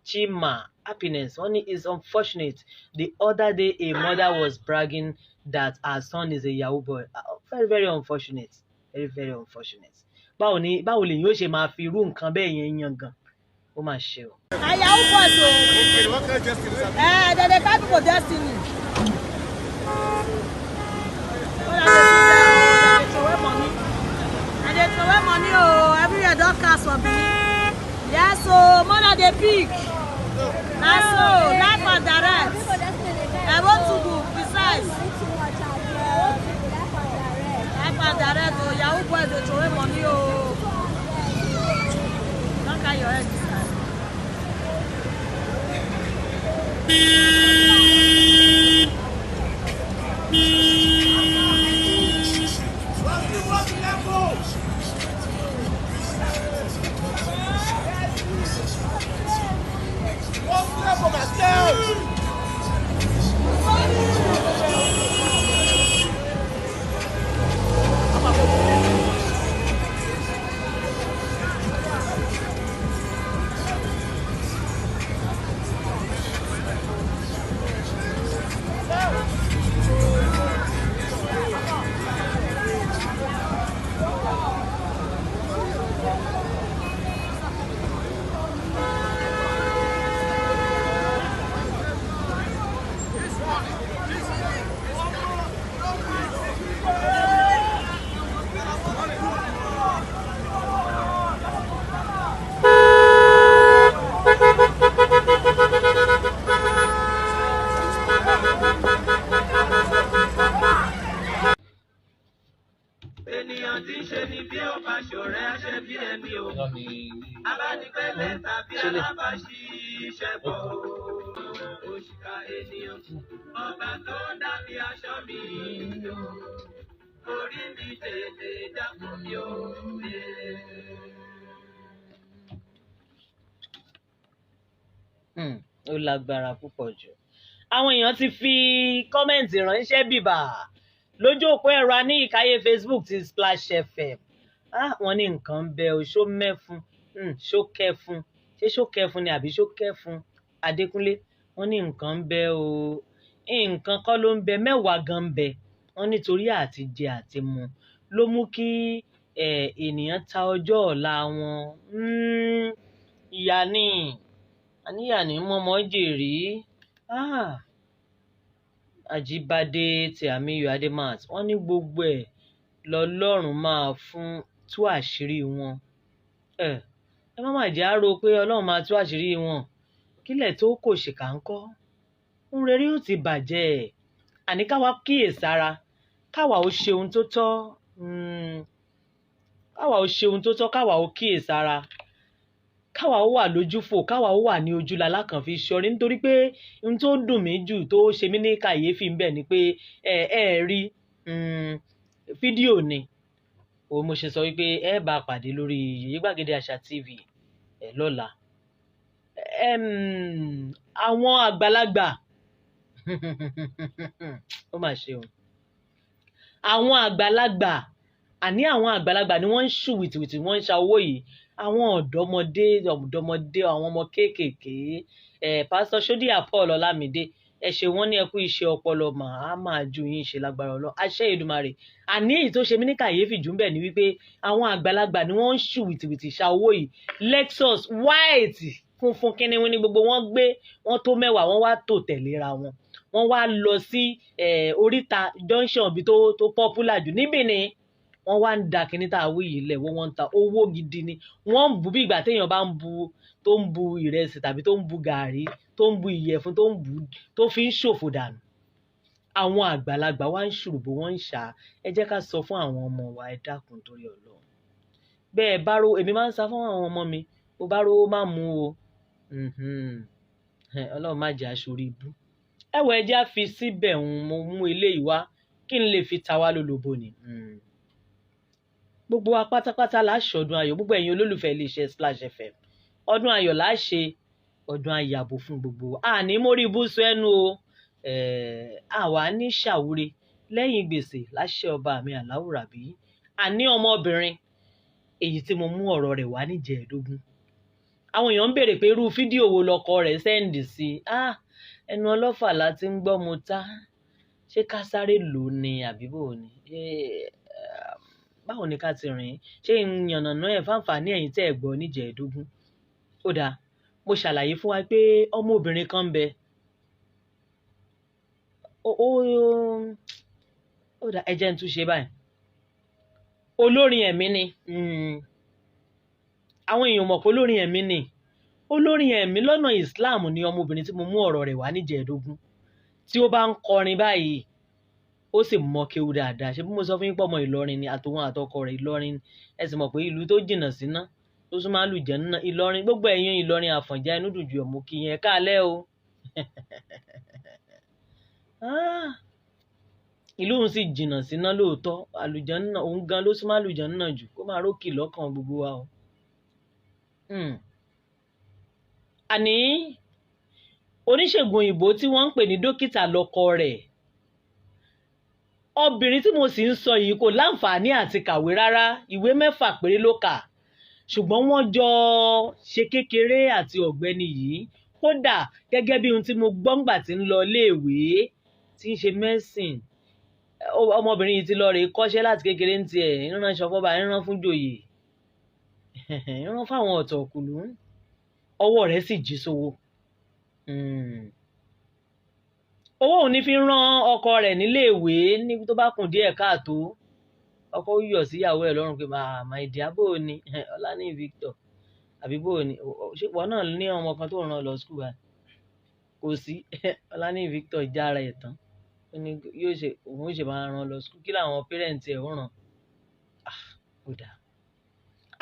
Chima Happiness, wọ́n ní, "It's unfortunate. The other day a mother was bragging that her son is a yahoo boy. Very very unfortunate, very very unfortunate." Báwo ni, báwo lèyìn ó ṣe máa fi irú nǹkan bẹ́ẹ̀ yẹn yan gan? Ó máa ṣe o. Na yahoo boys o. Okay, what kind of destiny is that? Eh, dem dey carry people destiny. All I dey see there o, dem dey throway money. Dem dey throway money o, everywhere don cast for Benin. Yes o, mother dey pick. Na so, life and direct. Erotugu precise. Life and direct o, yahoo boys dey throway money o. Don carry your head this time. One step for myself. Ènìyàn tí ń ṣe ni bí ó bá ṣọ̀rẹ́ aṣẹ́ bí ẹni o, abánigbẹ́lẹ̀ tàbí alábàáṣiṣẹ́pọ̀ o. Òṣìkà ènìyàn, ọba tó ń dàbí aṣọ mi o, orí mi tètè dákun mi o. Ó lágbára púpọ̀ jù. Àwọn èèyàn ti fi comment ránṣẹ́ bìbà lójú òpó ẹ̀rọ ní ìkáyé Facebook ti Splash FM. Ah, wọ́n ní nǹkan ń bẹ o, ṣó mẹ́fun, ṣó kẹfun, ṣé ṣó kẹfun ni àbí ṣó kẹfun Adékúnlé? Wọ́n ní nǹkan ń bẹ o, nǹkan kọ́ ló ń bẹ, mẹ́wàá gan ń bẹ. Wọ́n nítorí àti jẹ àti mu ló mú kí ènìyàn ta ọjọ́ ọ̀la wọn. Ìyà ni àníyàn ní mọ́mọ́ jèrè. Ah, Àjíbádé tí Àmíyù Ademat, wọ́n ní gbogbo ẹ̀ lọ́lọ́run máa fún tú àṣírí wọn. Ẹ ẹ má má jẹ́ àrò pé Ọlọ́run máa tú àṣírí wọn, kílẹ̀ tó kò ṣìkà ń kọ́ ń rere ó ti bàjẹ́. Àní káwa kíyèsára, káwa ó ṣe ohun tó tọ́, káwa ó ṣe ohun tó tọ́, káwa ó kíyèsára, káwa ó wà lójúfò, káwa ó wà ní ojúlá kan fi ṣọrí. Nítorí pé ohun tó dùn mí jù, tó ṣe mí ní kàyéfì ń bẹ̀ ni pé ẹ ẹ rí fídíò ni òun mo ṣe sọ wípé ẹ bá a pàdé lórí Yèyé Gbàgede Àṣà TV ẹ lọ́la. Àwọn àgbàlagbà, ó mà ṣe o, àwọn àgbàlagbà, àní àwọn àgbàlagbà ni wọ́n ń ṣù wìtìwìtì, wọ́n ń ṣa owó yìí. Àwọn ọ̀dọ́mọdé ọ̀dọ́mọdé, àwọn ọmọ kéékèèké ẹ̀, Pásítọ̀ Ṣódíà Paul Ọlámídé, ẹ ṣe. Wọ́n ní ẹ kú iṣẹ́ ọpọlọ, mà á máa ju yín ṣe lágbára Ọlọ́run, àṣẹ Èdùmàrè. Àní èyí tó ṣe mí ní kàyéfì jù ń bẹ̀ ni wípé àwọn àgbàlagbà ni wọ́n ń ṣù wìtìwìtì ṣa owó yìí. Lexus white. Funfun kíniwín ní gbogbo wọn gbé, wọn tó 10, wọ́n wá tò tẹ̀léra wọn. Wọ́n wá lọ sí oríta junction bí tó popular jù níbí ni wọ́n wá ń da kíní tá a wí yìí lẹ̀. Wọ́n ń ta owó gidi ni wọ́n ń bu, bí ìgbà téèyàn bá ń bu, tó ń bu ìrẹsì tàbí tó ń bu gàrí, tó ń bu ìyẹ̀fun, tó ń bu, tó fi ń ṣòfò dànù. Àwọn àgbàlagbà wá ń ṣùrùbù, wọ́n ń ṣá. Ẹ jẹ́ ká sọ fún àwọn ọmọ wa, ẹ dákun torí Ọlọ́run. Bẹ́ẹ̀ bá ro, èmi máa ń sá fún àwọn ọmọ mi, bó bá rówó má mú o. Ọlọ́run má jẹ́ aṣorí ibú. Ẹ wọ, ẹ jẹ́ á fi síbẹ̀ ń mo mú eléyìí wá kí n lè fi ta wá lólobó ni. Gbogbo wa pátápátá la ṣọdún ayọ̀, gbogbo ẹ̀yin olólùfẹ́ iléeṣẹ́ Splash FM. Ọdún ayọ̀ la ṣe, ọdún ayàbò fún gbogbo wa. Àní mórí ibú sọ ẹnu o. Àwa ní ṣàwúre lẹ́yìn gbèsè láṣẹ ọba mi Àláwùrábí. Àní ọmọbìnrin èyí tí mo mú ọ̀rọ̀ rẹ̀ wá níjẹ̀ẹ́dógún. Àwọn èèyàn ń béèrè pé irú fídíò wo lọkọ rẹ̀ send sí. Ah, ẹnu ọlọ́fà la ti ń gbọ́ mo tá. Ṣé ká sáré lò ní àbí bò ni? Ṣé báwo ni ká ti rìn? Ṣé n yànnàná ẹ̀ fáǹfààní ẹ̀yin tẹ́ ẹ̀ gbọ́ níjẹ̀ẹ́dógún? Ó dáa, mo ṣàlàyé fún wa pé ọmọbìnrin kan ń bẹ. Ó dáa, ẹ jẹ́ n tún ṣe báyìí. Olórin ẹ̀mí ni. Àwọn èèyàn mọ̀ pé olórin ẹ̀mí ni. Olórin ẹ̀mí lọ́nà Islam ni ọmọbìnrin tí mo mú ọ̀rọ̀ rẹ̀ wá níjẹ̀ẹ́dógún. Tí ó bá ń kọrin báyìí, ó sì mọ kéwú dáadáa. Ṣé bí mo sọ fún yín pé ọmọ Ìlọrin ni, àtòun àtọkọ rẹ̀ Ìlọrin. Ẹ sì mọ̀ pé ìlú tó jìnnà síná, tó tún máa ń lù jẹ́ ńná Ìlọrin. Gbogbo ẹ̀yin Ìlọrin Àfọ̀njá, inú dùn ju ọ̀mù kí yẹn káalẹ́ o. Ìlú òun sì jìnnà síná lóòótọ́. Àlùjànnà, òun gan ló súnmọ́ àlùjànnà jù, kó máa rókì lọ́kàn gbogbo wa o. Àní oníṣègùn òyìnbó tí wọ́n ń pè ní dókítà lọ́kọ rẹ̀. Obìnrin tí mo sì ń sọ yìí kò láǹfààní àti kàwé rárá, ìwé 6 péré ló kà. Ṣùgbọ́n wọ́n jọ ṣe kékeré àti ọ̀gbẹ́ni yìí. Kódà gẹ́gẹ́ bí ohun tí mo gbọ́ ńgbà tí ń lọ iléèwé tí ń ṣe medicine. Ọmọbìnrin yìí ti lọ rèé kọ́ṣẹ́ láti kékeré ń tiẹ̀, ń ránṣọ fọ́ba, ń rán fún joyè, ń rán fáwọn ọ̀tọ̀kùlú. Ọwọ́ rẹ̀ sì jí sówó. Owó òun ní fi rán ọkọ rẹ̀ níléèwé ní tó bá kùn díẹ̀ káàtó. Ọkọ yọ̀ síyàwó ẹ̀ lọ́rùn pé my dear, bó o ní? Ọláníyì Victor, àbí bó o ní? Ṣé ìwọ náà ní ọmọ kan tó rán lọ school báyìí? Kò sí. Ọláníyì Victor jára ẹ̀ tán. Ó ní yóò ṣe, òun ó ṣe máa rán lọ school. Kí làwọn parent ẹ̀ ó rán? Ó dáa.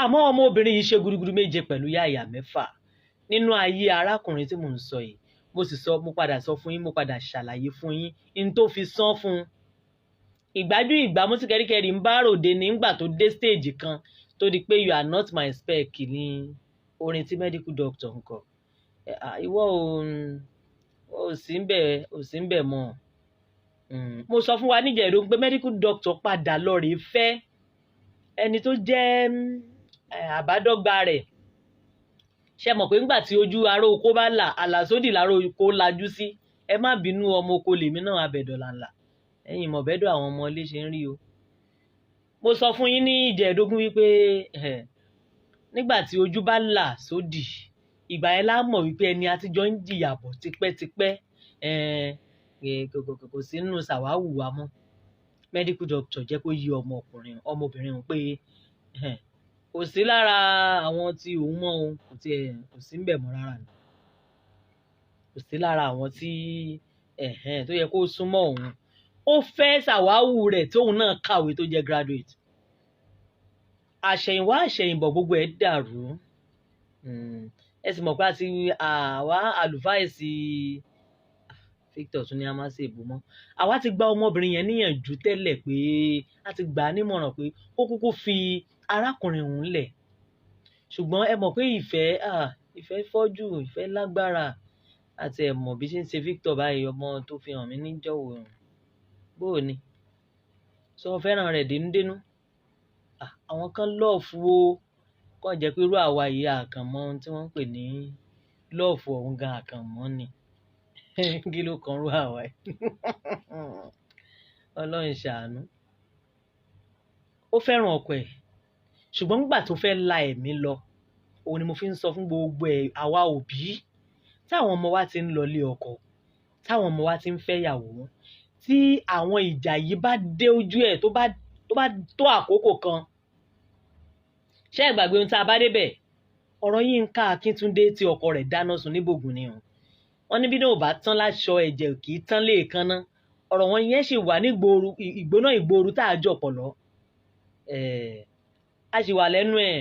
Àmọ́ ọmọbìnrin yìí ṣe gudugudu méje pẹ̀lú yàyà mẹ́fà nínú ayé arákùnrin tí mò ń sọ yìí. Mo sì sọ, mo padà sọ fún yín, mo padà ṣàlàyé fún yín n tó fi sán fún un. Ìgbájú ìgbámú tí kẹ́ríkẹ́rí ń bá ròde nígbà tó dé stage kan tó di pé you are not my spec ní orin tí medical doctor ń kọ. Ìwọ ò sí ń bẹ̀, ò sí ń bẹ̀ mọ́. Mo sọ fún wa níjẹ̀ẹ́dógún pé medical doctor padà lọ rèé fẹ́ ẹni tó jẹ́ àbádọ́gba rẹ̀. Ṣé mọ̀ pé ńgbà tí ojú ará oko bá là, àlàsódì lárá oko lajú sí. Ẹ má bínú, ọmọ oko lèmi náà, abẹ̀dọ̀ làǹlà. Ẹ̀yin mọ̀ bẹ́dọ̀ àwọn ọmọ ilé ṣe ń rí o. Mo sọ fún yín ní ìjẹ̀ẹ́dógún wípé nígbà tí ojú bá là sódì, ìgbà yẹn la mọ̀ wípé ẹni àtijọ́ ń jìyà bọ̀ tipẹ́tipẹ́, kò sí nínú sàwáwù wa mọ́. Medical doctor jẹ́ kó yí ọmọbìnrin òun pé kò sí lára àwọn tí òun mọ̀ òun, kò tiẹ̀, kò sí ń bẹ̀ mọ́ rárá ni. Kò sí lára àwọn tí tó yẹ kó súnmọ́ òun. Ó fẹ́ sàwáwù rẹ̀ tóun náà kàwé tó jẹ́ graduate. Àṣẹ̀yìnwá àṣẹ̀yìnbọ̀ gbogbo ẹ̀ dàrú. Ẹ sì mọ̀ pé àti àwa àlùfáìsì Victor tún ní a máa ṣe ìbò mọ́. Àwa ti gba ọmọbìnrin yẹn níyànjú tẹ́lẹ̀ pé a ti gbà á nímọ̀ràn pé ó kúkú fi arákùnrin òun lẹ̀. Ṣùgbọ́n ẹ mọ̀ pé ìfẹ́ fọ́jú, ìfẹ́ lágbára. Àti ẹ mọ̀ bí ṣe ń ṣe Victor báyìí, ọmọ tó fi hàn mí níjọ́wọ́. Bó o ní? Sọ fẹ́ràn rẹ̀ dénúdénú. Àwọn kan lọ́ọ̀fù o. Kàn jẹ́ pé irú àwa yìí àkànmọ́ ohun tí wọ́n ń pè ní lọ́ọ̀fù ọ̀hún gan àkànmọ́ ni. Kí ló kan irú àwa yìí? Ọlọ́run ṣàánú. Ó fẹ́ràn ọkọ ẹ̀. Ṣùgbọ́n nígbà tó fẹ́ la ẹ̀mí lọ, Òun ni mo fi ń sọ fún gbogbo ẹ̀ àwa òbí táwọn ọmọ wa ti ń lọlé ọkọ, táwọn ọmọ wa ti ń fẹ́yàwó, tí àwọn ìjà yìí bá dé ojú ẹ̀, tó bá tó àkókò kan. Ṣé ẹ gbàgbé ohun tá a bá débẹ̀? Ọ̀rọ̀ Yínká Akíntúndé tí ọkọ rẹ̀ dáná sun níbògùn ni o. Wọ́n ní bí náà ò bá tán láṣọ, ẹ̀jẹ̀ kì í tán léèkánná. Ọ̀rọ̀ wọn yẹn sì wà nígboro, ìgbóná ìgboro tá a jọ pọ̀lọ́ ẹ̀, a sì wà lẹ́nu ẹ̀.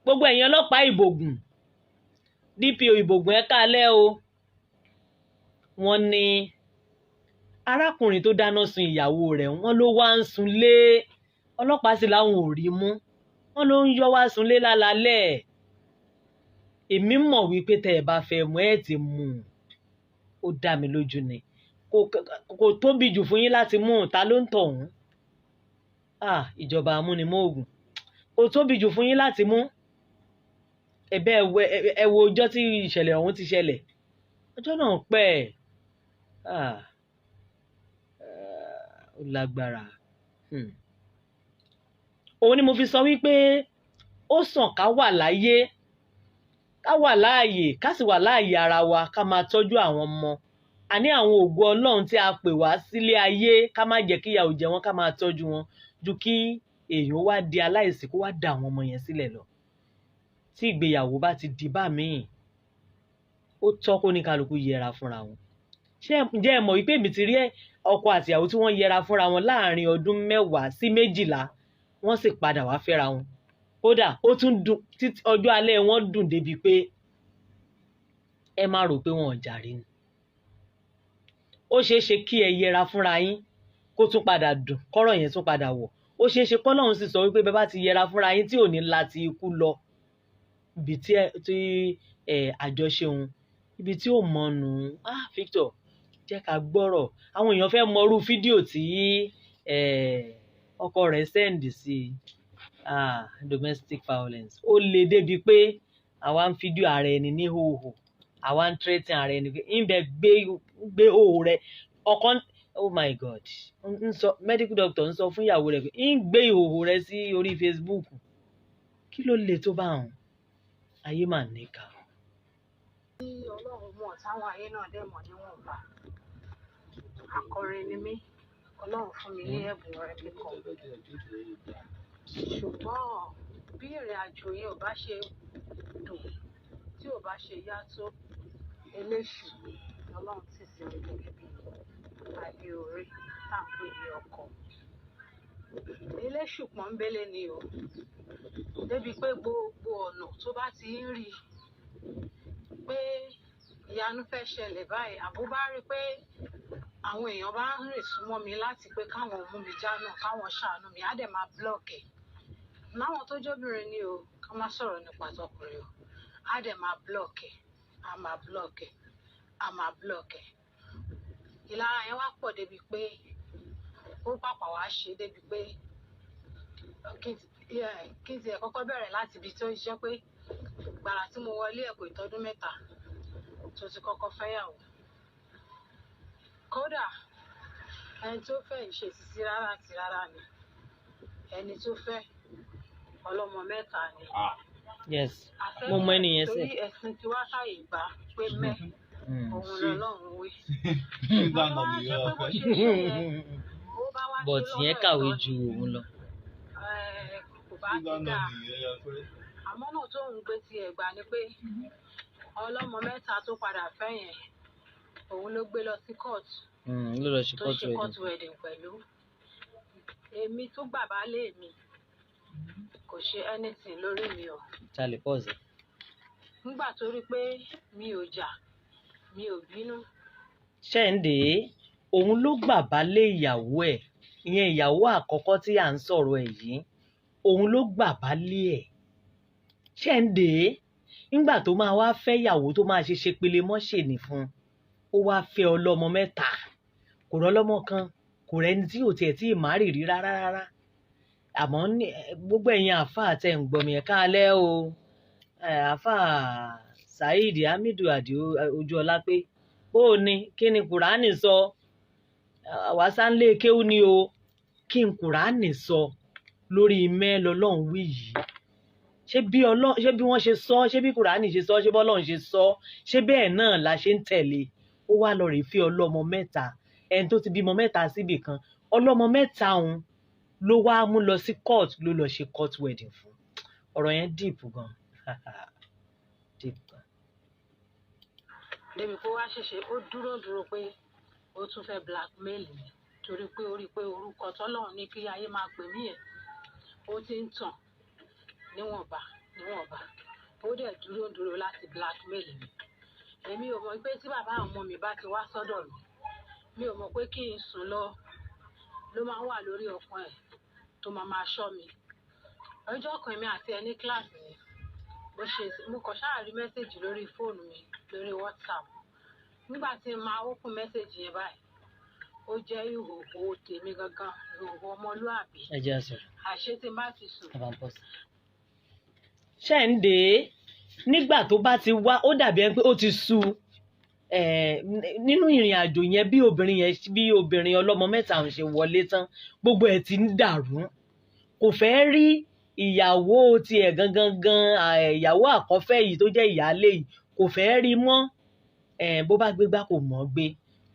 Gbogbo ẹ̀yin ọlọ́pàá Ìbògùn, DPO Ìbògùn, ẹ káalẹ́ o. Wọ́n ní arákùnrin tó dáná sun ìyàwó rẹ̀, wọ́n ló wá ń sunlé, ọlọ́pàá sì láwọn ò rí mú. Wọ́n ló ń yọ wá sunlé lálálẹ́. Èmi mọ̀ wípé tẹ́ ẹ bá fẹ́ mú, ẹ ti mú un. Ó dá mi lójú ni kò tóbi jù fún yín láti mú un. Ta ló ń tọ̀hún? Ah, ìjọba amúnimóògùn, kò tóbi jù fún yín láti mú. Ẹ̀bẹ̀ ẹ wo ọjọ́ tí ìṣẹ̀lẹ̀ ọ̀hún ti ṣẹlẹ̀, ọjọ́ náà pẹ́. Ah, ó lágbára. Òun ni mo fi sọ wípé ó sàn ká wà láyé, ká wà láàyè, ká sì wà láàyè ara wa, ká máa tọ́jú àwọn ọmọ. Àní àwọn ògo Ọlọ́run tí a pè wá sílé ayé, ká má jẹ́ kíyà ò jẹ wọ́n, ká máa tọ́jú wọn, ju kí èèyàn wá di aláìsí, kó wá da àwọn ọmọ yẹn sílẹ̀ lọ. Tí ìgbéyàwó bá ti di bá míì, ó tọ́ kó ní kálukú yẹra fúnra wọn. Ṣé ǹjẹ́ ẹ mọ̀ wípé èmi ti rí ọkọ àtìyàwó tí wọ́n yẹra fúnra wọn láàrin ọdún 10 sí 12, wọ́n sì padà wá fẹ́ra wọn? Kódà ó tún dùn títí ọjọ́ alẹ́ wọn dùn débi pé ẹ má rò pé wọn ò jàre ni. Ó ṣeé ṣe kí ẹ yẹra fúnra yín, kó tún padà dùn, kọ́rọ̀ yẹn tún padà wọ̀. Ó ṣeé ṣe kọ́lọ́run sì sọ wípé bẹ́ẹ̀ bá ti yẹra fúnra yín tí ò ní láti ikú lọ, ibi tí ẹ tí ẹ àjọṣe òun, ibi tí ò mọ̀nù. Ah, Victor, jẹ́ ká gbọ́rọ̀. Àwọn èèyàn fẹ́ mọrú fídíò tí ọkọ rẹ̀ send sí i. Ah, domestic violence, ó le débi pé àwa ń fídíò ara ẹni ní hòhò, àwa ń threaten ara ẹni pé ń bẹ gbé gbé hòhò rẹ. Ọkọ, oh my God, ń sọ, medical doctor ń sọ fún ìyàwó rẹ̀ pé ń gbé ìhòhò rẹ sí orí Facebook. Kí ló le tó bá wọn? Ayé mà níkà. Tí Ọlọ́run mọ̀, táwọn ayé náà dẹ̀ mọ̀ níwọ̀nba, akọrin ni mí. Ọlọ́run fún mi ní ẹ̀bùn orin kíkọ, ṣùgbọ́n bí ìrìn àjò yẹn ò bá ṣe dùn, tí ò bá ṣe yá tó, eléṣù Ọlọ́run tì sí mi gẹ́gẹ́ bí adé orí tá à ń pè ní ọkọ. Eléṣù pọ́nbélé ni o, débi pé gbogbo ọ̀nà tó bá ti ń rí i pé ìyanu fẹ́ ṣẹlẹ̀ báyìí, àbó bá rí i pé àwọn èèyàn bá ń rìn súnmọ́ mi láti pé káwọn mú mi jánà, káwọn ṣàánú mi, á dẹ̀ máa block ẹ̀. Láwọn tó jóbìnrin ni o, ká má sọ̀rọ̀ nípa tọkùnrin o. Á dẹ̀ máa block ẹ̀, á máa block ẹ̀, á máa block ẹ̀. Ìlara yẹn wá pọ̀ débi pé ó pàpà wá ṣe débi pé kí n tiẹ̀ kọ́kọ́ bẹ̀rẹ̀ láti ibi tó ń ṣiṣẹ́, pé gbàrà tí mo wọlé ẹ̀kọ́ ìtọ́dún 3 tó ti kọ́kọ́ fẹ́yàwó. Kódà ẹni tó fẹ́ ìṣe títí rárá àti rárá ni ẹni tó fẹ́, ọlọ́mọ mẹ́ta ni. Yes, mo mọ ẹnìyẹn sẹ. Torí ẹ̀sìn tí wá fàyè gbà pé mẹ́ òun lọ́lọ́run wí. Nígbà Wọ́n náà wá ṣe nìyẹn pé bó ọ̀fẹ́. ṣe ṣe yẹn, ó bá wá ṣe But lọ́nà ìyẹn kàwé ẹ̀tọ́ ju ni, òun lọ. kò bá ti Nígbà náà dáa. nìyẹn ọ̀fẹ́. Àmọ́ náà tó ń gbé tiẹ̀ gbà ni pé ọlọ́mọ mẹ́ta tó padà fẹ́ yẹn, òun ló gbé lọ sí court Ló lọ ṣe tó court ṣe wedding. Court wedding pẹ̀lú èmi tó gbà bá lé mi, kò ṣe anything lórí mi o. Charlie, pause. Nígbà tó rí pé mi ò jà, mi ò bínú. Ṣẹ́ǹdé, òun ló gbà bá lé ìyàwó ẹ̀, ìyẹn ìyàwó àkọ́kọ́ tí à ń sọ̀rọ̀ ẹ̀ yìí, òun ló gbà bá lé ẹ̀. Ṣẹ́ǹdé, nígbà tó máa wá fẹ́ ìyàwó tó máa ṣe pele mọ́ṣẹ̀nì fún un, ó wá fẹ́ ọlọ́mọ mẹ́ta. Kò rọ́lọ́mọ kan, kò rẹ́ni tí ò tiẹ̀ tí ì má rì rí rárá rárá. Àmọ́ ní gbogbo ẹ̀yin àáfàá tẹ̀ ń gbọ́ mi, ẹ̀ káalẹ́ o. Àáfàá Saheed Hamidu Adio Ojúọlá, pé bó o ní kí ni Kùránì sọ? Àwa sáńlé kéwú ni o. Kí n Kùránì sọ lórí mẹ́ lọ́lọ́run wí yìí? Ṣé bí Ọlọ́run, ṣé bí wọ́n ṣe sọ, ṣé bí Kùránì ṣe sọ, ṣé bọ́lọ́run ṣe sọ, ṣé bẹ́ẹ̀ náà la ṣe ń tẹ̀lé? Ó wá lọ rèé fẹ́ ọlọ́mọ mẹ́ta, ẹni tó ti bímọ mẹ́ta síbì kan, ọlọ́mọ mẹ́ta òun ló wá mú lọ sí court, ló lọ ṣe court wedding fún. Ọ̀rọ̀ yẹn deep gan, deep gan. Débi pé ó wá ṣẹ̀ṣẹ̀ ó dúró dúró pé ó tún fẹ́ blackmail mi torí pé ó rí i pé orúkọ tọ́lọ́run ní kí ayé máa pè mí yẹn, ó ti ń tàn níwọ̀nba níwọ̀nba. Ó dẹ̀ dúró dúró láti blackmail mi. Èmi ò mọ̀ pé tí bàbá àwọn ọmọ mi bá ti wá sọ́dọ̀ mi, mi ò mọ̀ pé kí n sùn lọ ló máa ń wà lórí ọkàn ẹ̀ tó máa máa ṣọ́ mi. Ọjọ́ kan, èmi àti ẹ ní kíláàsì ni, bó ṣe mo kàn ṣáà rí message lórí fóònù mi lórí WhatsApp. Nígbà tí n máa open message yẹn báyìí, ó jẹ́ ìhòòhò tèmi gangan, ìhòòhò ọmọlúàbí. Ẹ jẹ́ àsọ̀rọ̀. Àṣé tí n bá ti sùn Ẹ bá ń pọ̀ sí. Ṣé ń dé nígbà tó bá ti wá, ó dàbí ẹni pé ó ti sú nínú ìrìn àjò yẹn. Bí obìnrin yẹn, bí obìnrin ọlọ́mọ mẹ́ta ọ̀hún ṣe wọlé tán, gbogbo ẹ̀ ti ń dàrú. Kò fẹ́ rí ìyàwó tiẹ̀ gangan gan, ìyàwó àkọ́fẹ́ yìí tó jẹ́ ìyáálé yìí, kò fẹ́ rí mọ́. Bó bá gbégbá kò mọ̀ ọ́ gbé,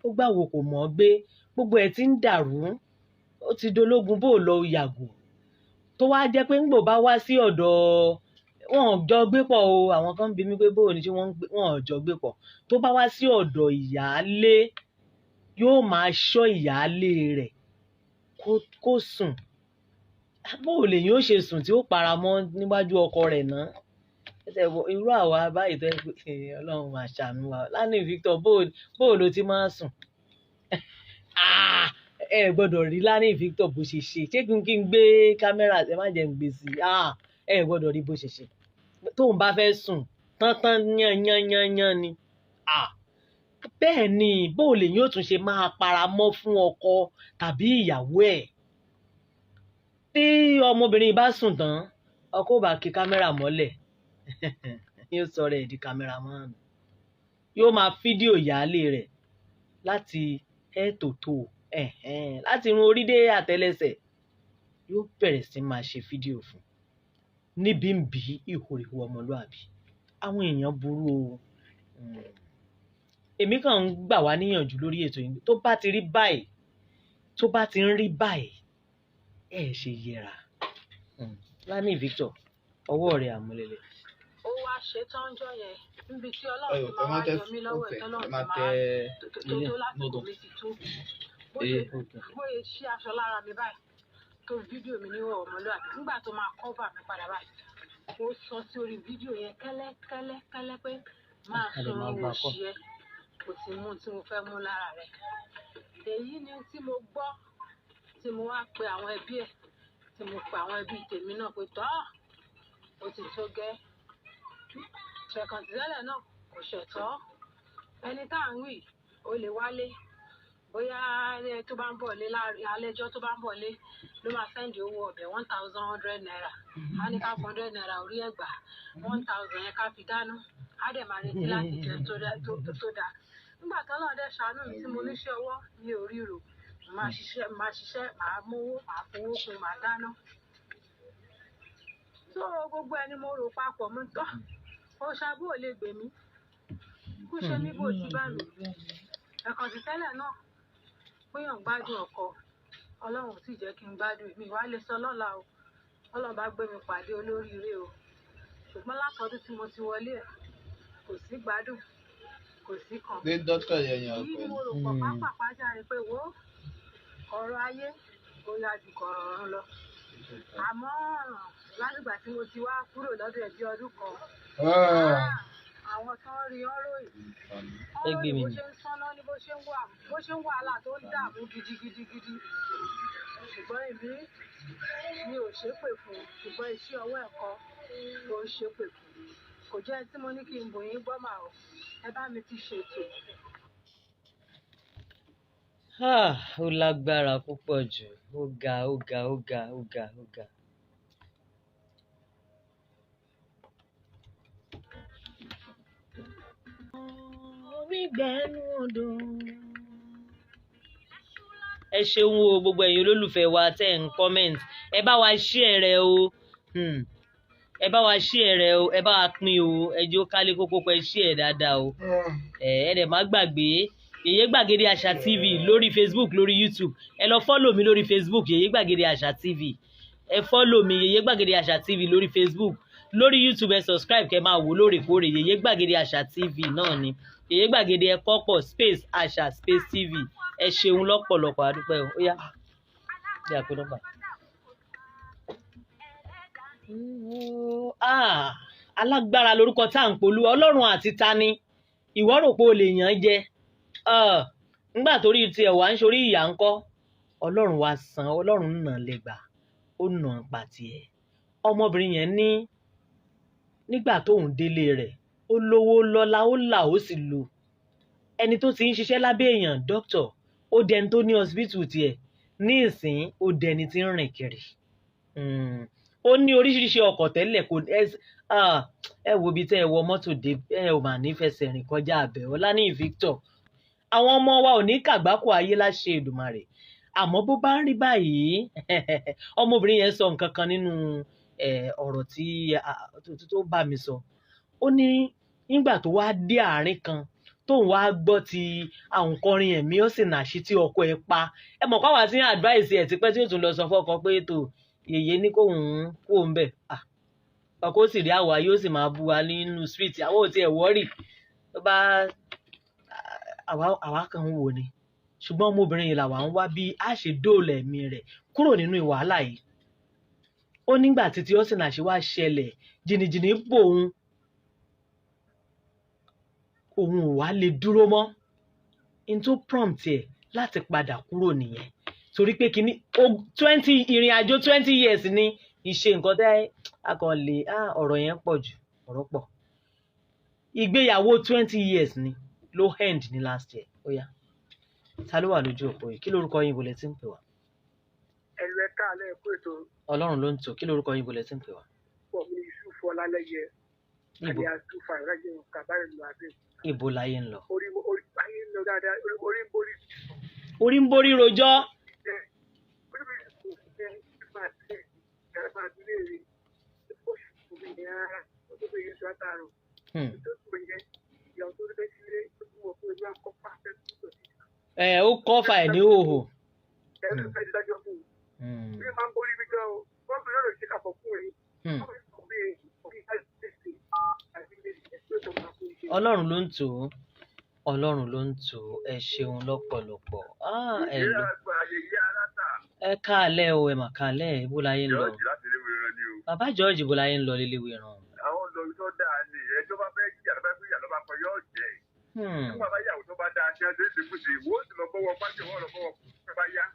bó gbàwó kò mọ̀ ọ́ gbé, gbogbo ẹ̀ ti ń dàrú. Ó ti dológun bó lọ yàgò, tó wá jẹ́ pé ńgbò bá wá sí ọ̀dọ̀ wọn ò jọ gbé pọ̀ o. Àwọn kan ń bi mí pé bóò ni, ṣé wọ́n ń gbé, wọn ò jọ gbé pọ̀. Tó bá wá sí ọ̀dọ̀ ìyáálé, yóò máa ṣọ́ ìyáálé rẹ̀ kó sùn. Bóò lèyìn ó ṣe sùn tí ó para mọ́ níwájú ọkọ rẹ̀ náà? Ẹsẹ̀ wo irú àwa báyìí tó yẹ pé Ọlọ́run máa ṣàánú wa. Lánìí Victor, bóò ló ti máa sùn? Ah, ẹ gbọ́dọ̀ rí Lánìí Victor bó ṣe ṣe. Ṣé kí n gbé kámẹ́rà? Ẹ má jẹ́ n gbé sí i. Ah, ẹ gbọ́dọ̀ rí bó ṣe ṣe. Tóun bá fẹ́ sùn tán tán yán yán yán yán ni. Ah, bẹ́ẹ̀ ni. Bóò lèyìn ó tún ṣe máa paramọ́ fún ọkọ tàbí ìyàwó ẹ̀? Tí ọmọbìnrin bá sùn tán, ọkọ ò bá kí kámẹ́rà mọ́lẹ̀, yóò sọ rẹ̀ di cameraman, yóò máa fídíò ìyáálé rẹ̀ láti head to toe, ẹ̀hẹ́n, láti irun orí dé àtẹlẹsẹ̀. Yóò bẹ̀rẹ̀ sí máa ṣe fídíò fún níbi ń bí ìhòòhò ọmọlúàbí. Àwọn èèyàn burú o. Èmi kàn ń gbà wá níyànjú lórí ètò yìí, tó bá ti rí báyìí, tó bá ti ń rí báyìí, ẹ ṣe yẹra. Lánìí Victor, ọwọ́ rẹ̀ àmúlẹ̀lẹ̀. Ó wá ṣe tọ́njọ́ yẹn níbi tí Ọlọ́run ti Ẹ máa má wá tẹ yọ mí lọ́wọ́ ẹ̀, okay, tọ́lọ́run ẹ ti má máa tẹ tó ilé tó lásìkò no mi ti tó. Bó Eh. ṣe bó ṣe ṣí aṣọ lára mi báyìí, tó fídíò mi ní ọmọlúwàbí, nígbà tó máa cover mi padà báyìí, ó sọ sí orí fídíò yẹn kẹ́lẹ́ kẹ́lẹ́ kẹ́lẹ́ pé máa A lè sun máa gbà kọ́. òṣì ẹ, kò sì mú ohun tí mo fẹ́ mú lára rẹ̀. Èyí ni tí mo gbọ́ tí mo wá pe àwọn ẹbí ẹ̀, tí mo pe àwọn ẹbí tèmi náà pé tọ́ ó ti tó gẹ́. Ṣẹ̀kàntìlẹ́lẹ̀ náà kò ṣẹ̀tọ́ ẹni tá à ń wí. Ó lè wálé bóyá ẹ tó bá ń bọ̀ lé láàrin alẹ́jọ́, tó bá ń bọ̀ lé ló máa send owó ọbẹ̀ ₦1,100. Á ní ká ₦100 orí ẹ̀gbà, 1,000 yẹn ká fi dáná. Á dẹ̀ máa retí láti jẹun tó dáa. Nígbà tó lọ́ọ́ dẹ̀ ṣàánú mi tí mo níṣẹ́ ọwọ́, mi ò ríro, màá ṣiṣẹ́, màá ṣiṣẹ́, màá mówó, màá fowó kun, màá dáná. Tó gbogbo ẹni mo rò papọ̀ mo tọ́ ó ṣàbò ò lè gbè mí kú ṣe mí bò tí bá mi ẹ̀kan sí tẹ́lẹ̀ náà péyàn gbádùn ọkọ. Ọlọ́run ò tí jẹ́ kí n gbádùn mi wá lè sọ lọ́la o. Ọlọ́run bá gbé mi pàdé olóríire o. Ṣùgbọ́n látọdún tí mo ti wọlé ẹ̀, kò sí gbádùn, kò sí kan. Gbé dókítà yẹn yàn Èyí ni ọ̀pẹ. mo rò pọ̀ pápápá jáde pé wo ọ̀rọ̀ ayé ó yá ju kọ̀rọ̀ ọ̀run lọ. Àmọ́ látìgbà tí mo ti wá kúrò lọ́dọ̀ ẹ̀ bí ọdún kan, àwọn tó ń rí ọ́rọ̀ yìí Ẹ gbé ọ̀rọ̀ mi bó mì. ṣe ń sánná ní bó ṣe ń wà, bó ṣe ń wàhálà tó ń dààmú gidigidigidi. Ṣùgbọ́n èmi mi ò ṣépè fún un, ṣùgbọ́n iṣẹ́ ọwọ́ ẹ̀kọ́ ló ń ṣépè fún un. Kò jẹ́ tí mo ní kí n bò yín gbọ́ mà o. Ẹ bá mi ti ṣètò. Ah, ó lágbára púpọ̀ jù. Ó ga, ó ga, ó ga, ó ga, ó ga. Omi gbẹ́nu odò. Ẹ ṣeun o, gbogbo ẹ̀yin olólùfẹ́ wa tẹ́ ẹ̀ ń comment, ẹ bá wa share rẹ̀ o. Ẹ bá wa share rẹ o, ẹ bá wa pín o, ẹ jẹ́ ó kálé kókó pé share dáadáa o. Ẹ dẹ̀ má gbàgbé Yèyé Gbàgede Àṣà TV lórí Facebook, lórí YouTube. Ẹ lọ follow mi lórí Facebook, Yèyé Gbàgede Àṣà TV. Ẹ follow mi, Yèyé Gbàgede Àṣà TV lórí Facebook. Lórí YouTube, ẹ subscribe kẹ́ máa wò lóòrèkóòrè. Yèyé Gbàgede Àṣà TV náà ni. Yèyé Gbàgede, ẹ kọ́pọ̀ space Àṣà space TV. Ẹ ṣeun lọ́pọ̀lọpọ̀, àdúpẹ́ o. Ó yá, bí a pé nọ́mbà. Ah, alágbára lorúkọ tá à ń polúwa. Ọlọ́run àti tani ìwọ rò pé o lè yàn án jẹ? Ah, nígbà torí tiẹ̀ wá ń sorí ìyá ńkọ́, Ọlọ́run wá san, Ọlọ́run nà lẹ́gbà, ó nà pa tiẹ̀. Ọmọbìnrin yẹn ní nígbà tóun délé rẹ̀, ó lówó lọ́lá, ó là, ó sì lò. Ẹni tó ti ń ṣiṣẹ́ lábẹ́ èèyàn, dókítà, ó dẹni tó ní hospital tiẹ̀ ní ìsín, ó dẹni tí ń rìn kiri. Ó ní oríṣiríṣi ọkọ̀ tẹ́lẹ̀, kò ẹ wo ibi tẹ́ ẹ wọ mọ́tò dé, ẹ ò mà ní fẹsẹ̀ rìn kọjá abẹ́. Ọláníyì Victor, àwọn ọmọ wa ò ní kàgbákò ayé láṣẹ Èdùmàrè. Àmọ́ bó bá ń rí báyìí, ọmọbìnrin yẹn sọ nǹkan kan nínú ọ̀rọ̀ tí tó bá mi sọ. Ó ní nígbà tó wá dé àárín kan, tóun wá gbọ́ ti àwọn kọrin ẹ̀mí, ó sì nàṣí tí ọkọ ẹ̀ pa. Ẹ mọ̀ káwa tí ń advice ẹ̀ tipẹ́, tí ó tún lọ sọ fọ́kọ pé tó yèyé ní kóun kóun bẹ̀, ọkọ ó sì rí àwa, yóò sì máa bú wa nínú street. Àwọn ò tiẹ̀ worry tó bá àwa kan ń wò ni. Ṣùgbọ́n ọmọbìnrin yìí làwa ń wá bí a ṣe dóòlà ẹ̀mí rẹ̀ kúrò nínú wàhálà yìí. Ó nígbà títí ó sì nàṣí wá ṣẹlẹ̀, jìnnìjìnnì bò òun, òun ò wá lè dúró mọ́. In tó prompt ẹ̀ láti padà kúrò nìyẹn, torí pé kíní 20 ìrìn àjò 20 years ni ìṣe nǹkan tẹ́ a kàn lè. Ọ̀rọ̀ yẹn pọ̀ jù, ọ̀rọ̀ pọ̀. Ìgbéyàwó 20 years ni ló end ní last year. Ó yá, ta ló wà lójú òpó yìí? Kí lórúkọ yín, bolẹ̀ tí ń pè wá? Ẹ̀lú, ẹ̀ka alẹ́, ẹ̀kú ètò. Ọlọ́run ló ń tò. Kí lórúkọ yín, bolẹ̀ tí ń pè wá? Pọ̀ mi, Yusuf Ọlálẹ́yẹ. Ibo? Alias Tufa Ìrájẹ Kàbárẹ̀ lọ abẹ́. Ibo láyé ń lọ? Orí orí ayé ń lọ dáadáa, orí ń borí. Orí ń borí rojọ́. Jẹ́ orí mi kò jẹ́ nípa tẹ̀ ìjàmbá léèrè ó sì kò mí ní rárá, ó tó bẹ̀rẹ̀ sọ àtàrò tó tó yẹ ìyàwó tó fẹ́ sílé tó tún wọ̀ fún ẹgbẹ́ akọ́pá fẹ́ tó sí. Ẹ ó kọ́fà ẹ̀ ní òhò. Ẹ ló fẹ́ dájọ́ fún un. Bí máa ń borí mi gan o, wọ́n fi lọ́rọ̀ ṣe kàfọ́ fún ẹ. Ọlọ́run ló ń tò ó, Ọlọ́run ló ń tò ó. Ẹ ṣeun lọ́pọ̀lọpọ̀. Ah, ẹ ló ẹ káalẹ́ o, ẹ mà káalẹ́. Ibo láyé ń lọ? George láti léwu ìran ni o. Bàbá George, ibo láyé ń lọ léléwé ràn? Àwọn lọ ibi tó dáa ni ẹjọ́ bá fẹ́ jíjà ló bá fẹ́ yà ló bá kọ yóò jẹ́. Nígbà bá yàwó tó bá dáa ṣe é ṣe é kùsì, ìwọ ó sì lọ bọ́wọ́ pàṣẹ wọ́n lọ bọ́wọ́ kùsì bá yá.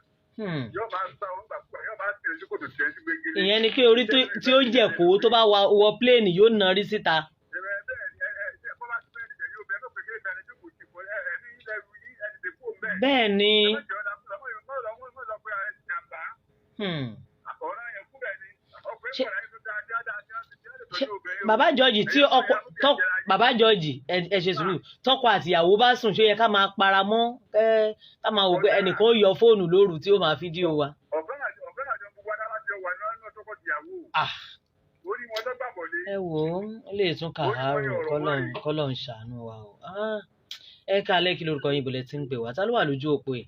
Yóò máa ń sá wọn gbà púpọ̀, yóò máa ń tẹ̀lé sókòtò tẹ̀ sí gbégélé. Ìyẹn ni pé orí tí ó jẹ̀ kó tó bá wọ pléènì yóò nà rí síta. Ẹ bẹ́ẹ̀ ni, ẹ ẹ bọ́ bá ti fẹ́ nìjẹ́ yóò bẹ́ẹ̀ ló pè é ìfẹ́ ní kò sí kò ẹ ẹ ní ilẹ̀ yìí ẹ tètè kó mbẹ́. Bẹ́ẹ̀ ni. Ẹ má jẹ́ ọ̀dà fúnra mọ́ lọ pé ẹ ti jàmbá. Ọ̀rọ̀ yẹn kú bẹ́ẹ̀ ni ọkùnrin kọ̀ láyé tó dáa dáadáa tí wọ́n ti tọ́jú obìnrin o. Bàbá George, tí ọkọ tọ, bàbá George, ẹ ṣe sùúrù. Tọkọ àtìyàwó bá sùn, ṣó yẹ ká máa para mọ́ ẹ, ká máa wò pé ẹnìkan ó yọ fóònù lóru tí ó máa fídíò wa? Ọ̀gá àjọ ọ̀gá àjọ gbogbo adálájọ wà nínú tọkọ-tìyàwó. Ah. Orí wọn tó gbàgbọ́ lé. Ẹ wò ó, ó lè tún kàárò, kọ́lọ̀ ń ṣàánú wa o. Ah, ẹ káalẹ́. Kí lórúkọ yín, bọ̀lẹ̀ tí ń pè wá? Ta ló wà lójú òpó yìí?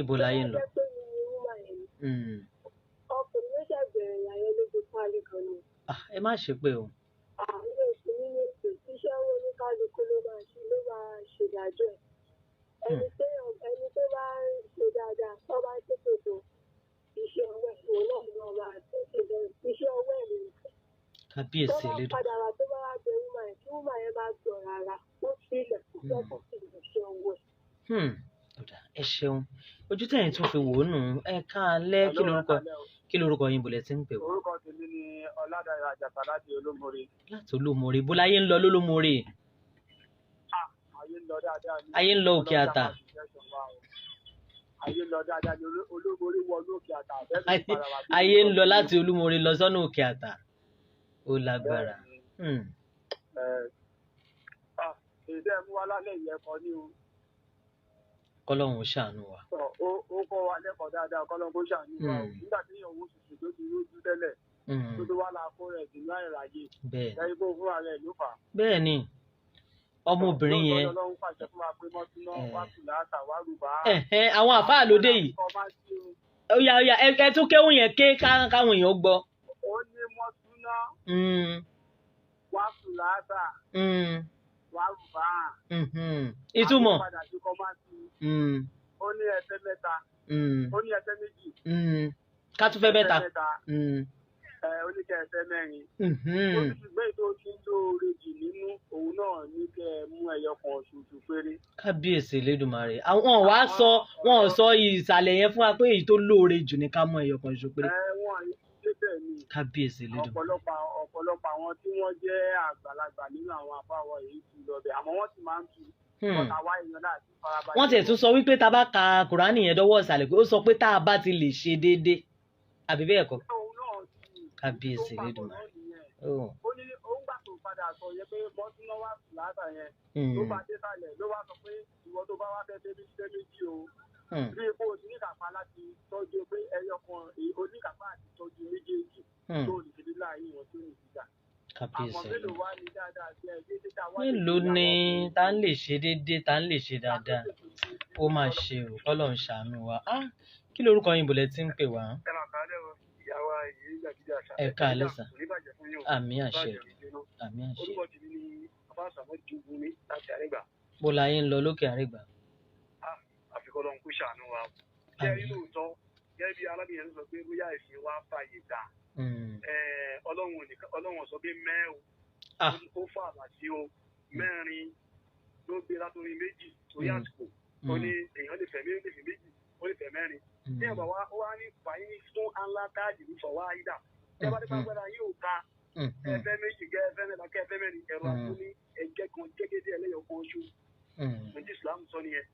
Ibo láyé ń lọ? Ọkùnrin ló ṣàbẹ̀rẹ̀ ìyàyẹ lójú pálí kan ni. Ah, ẹ má ṣe pé o. Àwọn oṣù nínú ètò iṣẹ́ owó oníkálukú ló máa ṣe, ló máa ṣèdájọ́ ẹ̀. Ẹni tó bá ń ṣe dáadáa, tó bá ṣètò tó iṣẹ́ ọwọ́ ẹ̀, òun náà ni wọ́n máa ṣe iṣẹ́ ọwọ́ ẹ̀ nìyẹn. Kábíyèsí Tó bá Elédùn. padà wá, tó bá wá bẹ woman yẹn, kí woman yẹn má gbọ́ rárá, ó fi ilẹ̀ kó fẹ́ kó sì lè ṣe ọwọ́ ẹ̀. Ó dáa, ẹ ṣeun. Ojú tẹ̀yìn tún fi wò ó nù. Ẹ káalẹ́. Kí lórúkọ yín, bọ̀lẹ̀ tí ń pè wá? Orúkọ tèmi ni Ọládàyọ̀ Àjàsà láti Olómore. Láti Olómore. Bó láyé ń lọ lólómore? Ayé ń lọ dáadáa ní. Ayé ń lọ òkè àtà. Ayé ń lọ dáadáa ní Olómore wọnú òkè àtà. Bẹ́ẹ̀ ló padà wá sí. Ayé ń lọ láti Olúmore lọ sọ́nà òkè àtà. Ó lágbára. Èyí tẹ́ ẹ mú wá lálẹ́ yìí, ẹ̀kọ́ ní o. Kọ́lọ́hun ó ṣàánú wa. Ó kọ́ wa lẹ́kọ̀ọ́ dáadáa, kọ́lọ́hun kó ṣàánú wa o. Nígbà tí èèyàn wo ṣùṣù tó ti rójú tẹ́lẹ̀, tó tó wá la kó rẹ̀ sínú àìráyè. Bẹ́ẹ̀ ni. Kó fúnra rẹ̀ ló fà á. Bẹ́ẹ̀ ni, ọmọbìnrin yẹn. Ọlọ́run pàṣẹ fún wa pé mọ́túná wá tù láàtà wá rúbà. Àwọn àfáà lóde yìí. Ó yá ó yá, ẹ tún kéwù yẹn ké káwọn èèyàn gbọ́. Ó ní mọ́túná wá tù láàtà wá rúbà. Ìtumọ̀. Ó ní ẹsẹ̀ mẹ́ta. Ó ní ẹsẹ̀ méjì. Ká tún fẹ́ mẹ́ta. Ó ní kẹ́ ẹsẹ̀ mẹ́rin. Ó ní ṣùgbọ́n ètò tí ń lóore jù nínú òun náà ní kẹ́ ẹ mú ẹyọ kan ṣoṣo péré. Kábíyèsí Elédùmarè, àwọn wàá sọ wọn ò sọ ìsàlẹ̀ yẹn fún wa pé èyí tó lóore jù ní ká mú ẹyọ kan ṣoṣo péré. Wọn débẹ̀ ni. Kábíyèsí Elédùmarè. Ọ̀pọ̀lọpọ̀ àwọn tí wọ́n jẹ́ àgbàlagbà nínú àwọn afáwọ̀ yìí ti lọ bẹ̀, àmọ́ wọ́n sì máa ń tu. Wọ́n tiẹ̀ tún sọ wípé tá a bá ka Kùránì yẹn dọ́wọ́ ìsàlẹ̀ pé ó sọ pé tá a bá ti lè ṣe déédéé àbí bẹ́ẹ̀ kọ́. Kábíyèsí Elédùmarè. Ó ní òun gbà tó padà sọ yẹ pé mọ́túná wà látà yẹn ló bá dé sàlẹ̀ ló wá sọ pé ìwọ tó bá wá fẹ́ débi ṣiṣẹ́ méjì o, bí epo oníkàpá láti tọ́jú pé ẹyọ kan oníkàpá àti tọ́jú méjèèjì tó lè ṣe láàyè wọn tó lè ṣìjà. Kábíyèsí. Mélòó ni tá ń lè ṣe déédéé, tá ń lè ṣe dáadáa? Ó máa ṣe o, Kọ́lọ́run ṣàánú wa. Kí lorúkọ yín, bọ̀lẹ̀ tí ń pè wá? Ẹ káalẹ́ sà. Àmín àṣẹ. Àmín àṣẹ. Bó la yín ń lọ lókè àrígbà? Àfikún Ọlọ́run kó ṣàánú wa. Jẹ́ rí lóòótọ́, gẹ́gẹ́ bí alábìyẹn sọ pé bóyá ẹ̀sìn wa fàyè gbà. Ọlọ́run sọ pé mẹ́ o, ó fà àlà sí o, mẹ́rin ló gbé látòrí méjì torí àsìkò. Ó ní èèyàn lè fẹ́ méjì, ó lè fẹ́ mẹ́rin. Ní ẹ̀bà wa, ó wá ní fàyín fún ńlá káàdì ní fọwọ́ àyídà. Ẹ bá nípa gbọ́dọ̀ yóò ka ẹfẹ́ méjì kẹ́ ẹfẹ́ mẹ́ta kẹ́ ẹfẹ́ mẹ́rin, ẹ̀rọ àtúní ẹ̀jẹ̀ kan jẹ́gẹ́dẹ́ ẹlẹ́yọ̀ kan oṣù. Ní Islam sọ nìyẹn.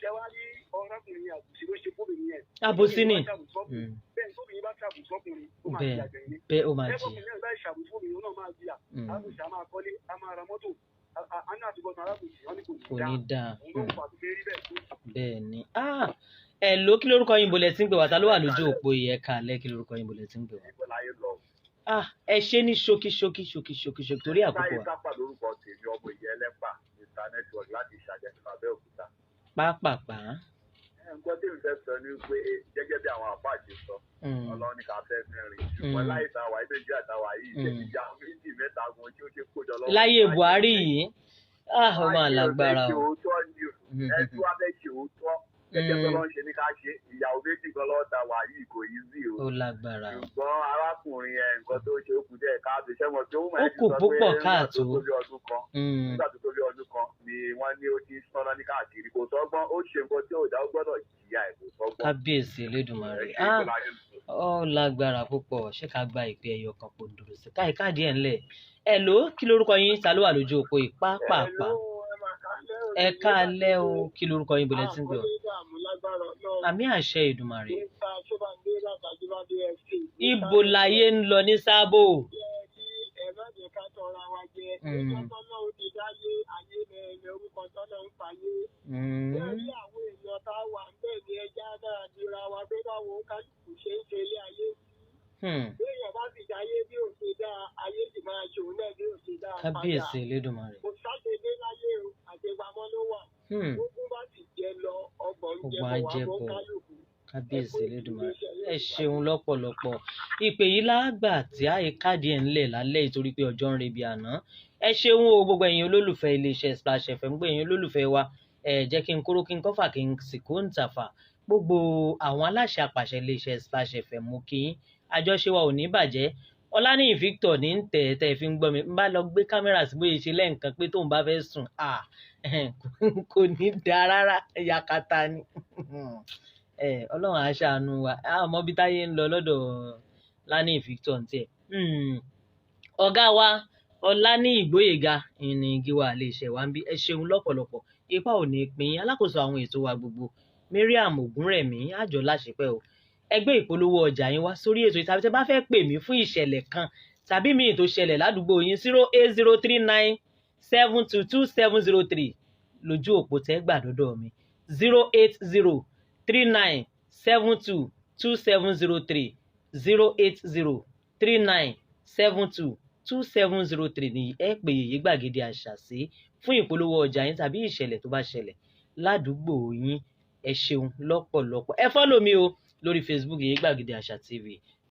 Ṣé wàá rí ọ̀rọ̀kùnrin yẹn, àbùsí ló ṣe fóbìnrin yẹn. Àbòsí ni. Bẹ́ẹ̀ tóbìnrin bá ṣàbùsí ọkùnrin, ó máa jìyà gbẹ̀yìn ni. Bẹ́ẹ̀ ó máa jìyà. Ẹ̀fọ́kùnrin náà bá ṣàbùsí fóbìnrin, ó náà máa jìyà. Alábùsí á máa kọ́lé, á máa ra mọ́tò. Àánú àtúbọ̀tán alábùsí wọn ni kò ní dáa. Òun ló fà tó fi rí bẹ́ẹ̀. Bẹ́ẹ̀ ni. Ẹ ló kí lórúkọ yín, bolẹ̀ tí ń pè wá? Ta ló wà lójú òpó yìí? Ẹ káalẹ́, kí lórúkọ yín, bolẹ̀ tí ń pè wá? Ẹ ṣe ní ṣókí ṣókí ṣókí ṣókí ṣókí torí àkókò wa. Táyé Tápà lórúkọ tèmi, ọmọ ìyá ẹlẹ́pà, Mr Network láti Ìṣàjẹ́ nípa Abẹ́òkúta. Pápápá. Nǹkan tí mi fẹ́ sọ ni pé gẹ́gẹ́ bí àwọn àpá àti sọ, Ọlọ́run ní ká fẹ́ mẹ́rin, ṣùgbọ́n láì ta wà méjì àtàwà yìí, ṣe ti ya méjì mẹ́ta gan tí ó ṣe kójọ lọ́wọ́. Láyé Buhari yìí, ó máa lágbára o. Ẹ tí wàá fẹ́ ṣe òótọ́, gẹ́gẹ́ bí Ọlọ́run ṣe ní ká ṣe, ìyàwó méjì gan lọ́wọ́ ta wà yìí kò yí sí o. Ó lágbára. Ṣùgbọ́n arákùnrin ẹ̀, nǹkan tó ṣe ó kù díẹ̀ káàtó. Ṣẹ́wọ̀n tó ó kù púpọ̀ káàtó. Nígbà tó tóbi ọdún kan ni wọ́n ní ó ti sọ́nà ní káàkiri, kò sọ́gbọ́n, ó ṣe nǹkan tí ò dá, ó gbọ́dọ̀ jìyà ẹ̀, kò sọ́gbọ́n. Kábíyèsí Elédùmarè, ó lágbára púpọ̀. Ṣé ká gba ìpè ẹyọ kan kò dúró sí káì káàdì ẹ̀ ńlẹ̀? Ẹ ló kí lorúkọ yín, ta ló wà lójú òpó yìí? Pápápá. Ẹ káalẹ́ o, kí lorúkọ yín, bọ̀lẹ̀ tí ń pè ọ́? Àmín àṣẹ Èdùmàrè. Ibo láyé ń lọ ní Sábò? Kábíyèsí Elédùmarè. Kò sáṣedé láyé o, àṣepamọ́ ló wà. Ogun bá sì jẹ lọ, ọgbọ̀n jẹ bọ̀ wá bó kálukú. Kábíyèsí Elédùmarè, ẹ ṣeun lọ́pọ̀lọpọ̀. Ìpè yìí lágbà tí àyè káàdì ẹ̀ ńlẹ̀ lálẹ́ ìtorí pé ọjọ́ ń rebi àná. Ẹ ṣeun o, gbogbo ẹ̀yin olólùfẹ́ iléeṣẹ́ Splash FM, gbogbo ẹ̀yin olólùfẹ́ wa. Ẹ jẹ́ kí n kúrò, kí n kọ́fà, kí n sì kó ń tàfà. Gbogbo àwọn aláṣẹ apàṣẹ iléeṣẹ́ Splash FM, mú kí yín. Àjọṣe wa ò ní bàjẹ́. Ọláníyì Victor ní ń tẹ̀ tẹ́ fi ń gbọ́ mi. N bá lọ gbé kámẹ́rà sí bóyá ṣe lẹ́ǹkan pé tóun bá fẹ́ sùn, kò ní dáa rárá, yakata ni. Ọlọ́run á ṣàánú wa. Àmọ́ bí táyé ń lọ lọ́dọ̀ Ọláníyì Victor ń tiẹ̀. Ọ̀gá wa Ọláníyì Gbóyèga ní gíwá iléeṣẹ́ wa ń bí. Ẹ ṣeun lọ́pọ̀lọpọ̀. Ipa ò ní pín. Alákòóso àwọn ètò wa gbogbo, Mariam Ògúnrẹ̀mí, àjọ láṣepẹ́ o. Ẹgbẹ́ ìpolówó ọjà yín wá sórí ètò ìtàbí tẹ́ bá fẹ́ pè mí fún ìṣẹ̀lẹ̀ kan tàbí míì tó ṣẹlẹ̀ ládùúgbò yín, 08039722703 lójú òpó tẹ́ gbà dọ́dọ̀ mi, 08039722703, 08039722703 ní ẹ pè Yèyé Gbàgede Àṣà sí fún ìpolówó ọjà yín tàbí ìṣẹ̀lẹ̀ tó bá ṣẹlẹ̀ ládùúgbò yín. Ẹ ṣeun lọ́pọ̀lọpọ̀. Ẹ follow mi o lórí Facebook, Yèyé Gbàgede Àṣà TV.